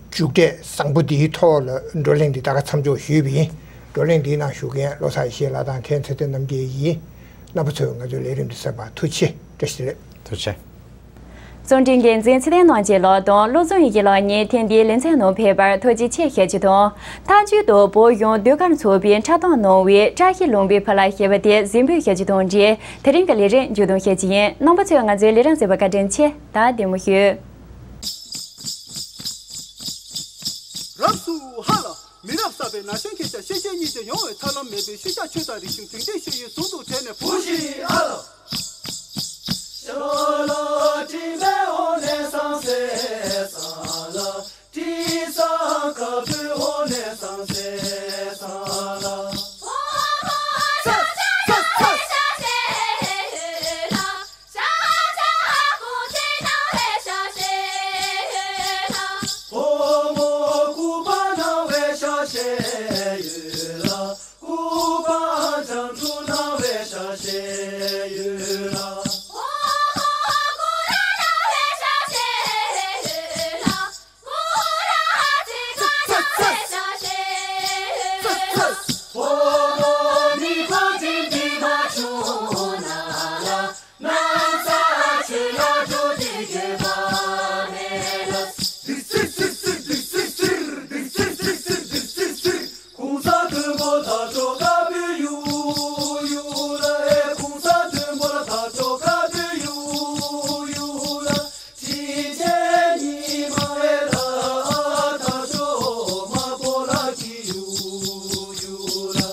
མཇུག་འབྲས་བཟང་པོ་འདིའི་ཐོག་ལ་བགྲོ་གླེང་འདི་ད་ག་མཚམས་འཇོག་ཞུས་པ་ཡིན། བགྲོ་གླེང་འདིའི་ནང་ཞུགས་མཁན་བློ་བཟང་ཡེ་ཤེས་ལགས་དང་མཁན་ཚེ་བརྟན་རྣམ་རྒྱལ་ཡིན། རྣམ་པ་ཚོས་ང་ཚོའི་ལས་རིམ་འདི་གསན་པར་ཐུགས་རྗེ་ཆེ། བཀྲ་ཤིས་བདེ་ལེགས། ཐུགས་རྗེ་ཆེ། རྩོམ་སྒྲིག་འགན་འཛིན་ཚེ་བརྟན་རྣམ་རྒྱལ་ལགས་དང་བློ་བཟང་ཡེ་ཤེས་ལགས་གཉིས་ཐེངས་འདིའི་ལེ་ཚན་ནང་ཕེབས་པར་ཐུགས་རྗེ་ཆེ་ཞུ་རྒྱུ་དང་། ཐག་གཅོད་དུ་བོད་ཡོངས་ཟློས་གར་ཚོགས་པས་འཁྲབ་སྟོན་གནང་བའི་བཀྲ་ཤིས་ལུང་པའི་ཕ་ལ་ཞེས་པ་དེ་གཟིགས་འབུལ་ཞུ་རྒྱུ་དང་འབྲེལ་དེ་རིང་གི་ལས་རིམ་མཇུག་བསྡོམས་ཞུ་རྒྱུ་ཡིན། རྣམ་པ་ཚོས་ང་ཚོའི་ལས་རིམ་གཟིགས་པར་བཀའ་དྲིན་ཆེ། ད་བདེ་མོ་བཞུགས། རབ་སུ་ཧ་ལ། མི་རབས་གསར་པའི་ན་གཞོན་ཁྱེད་ཅག་ཤེས་བྱའི་སྙིང་རྗེ་ཡོང་བའི་ཐབས་ལམ་མེད་པའི་ཤུལ་བཞག་ཆོས་དང་རིག་གཞུང་སྒྲིང་སྒྲིང་ཤོད་ཡུལ་ཟུང་དུ་འབྲེལ་ནས་བུ་ཞིག་ཨ་ལ། ཤ་ལ་སྤྲིན་པའི་འོག་ནས་སང་སེ་སང་ལ། དྲི་ཟ་ཁ་བུའི་འོག་ནས་སང་སེ་སང་ལ། ཕོ་མོ་སྐུ་པར་སྣང་བའི་ཤ་ཤེད་ཡོད་ལ། སྐུ་པར་སྤྱང་གྲུང་སྣང་བའི་ཤ་ཤེད་ཡོད་ལ། གོང་ས་མཐོན་པོ་ལ་དར་ལྕོག་དཀར་པོའི་གཡུ་གཡུ་ལ། ཨེ། གོང་ས་མཐོན་པོ་ལ་དར་ལྕོག་དཀར་པོའི་གཡུ་གཡུ་ལ། དྲིན་ཆེན་ཉི་མ་ཨེ་ལ་དར་ལྕོག་དམར་པོ་ལ་གི་གཡུ་གཡུ་ལ།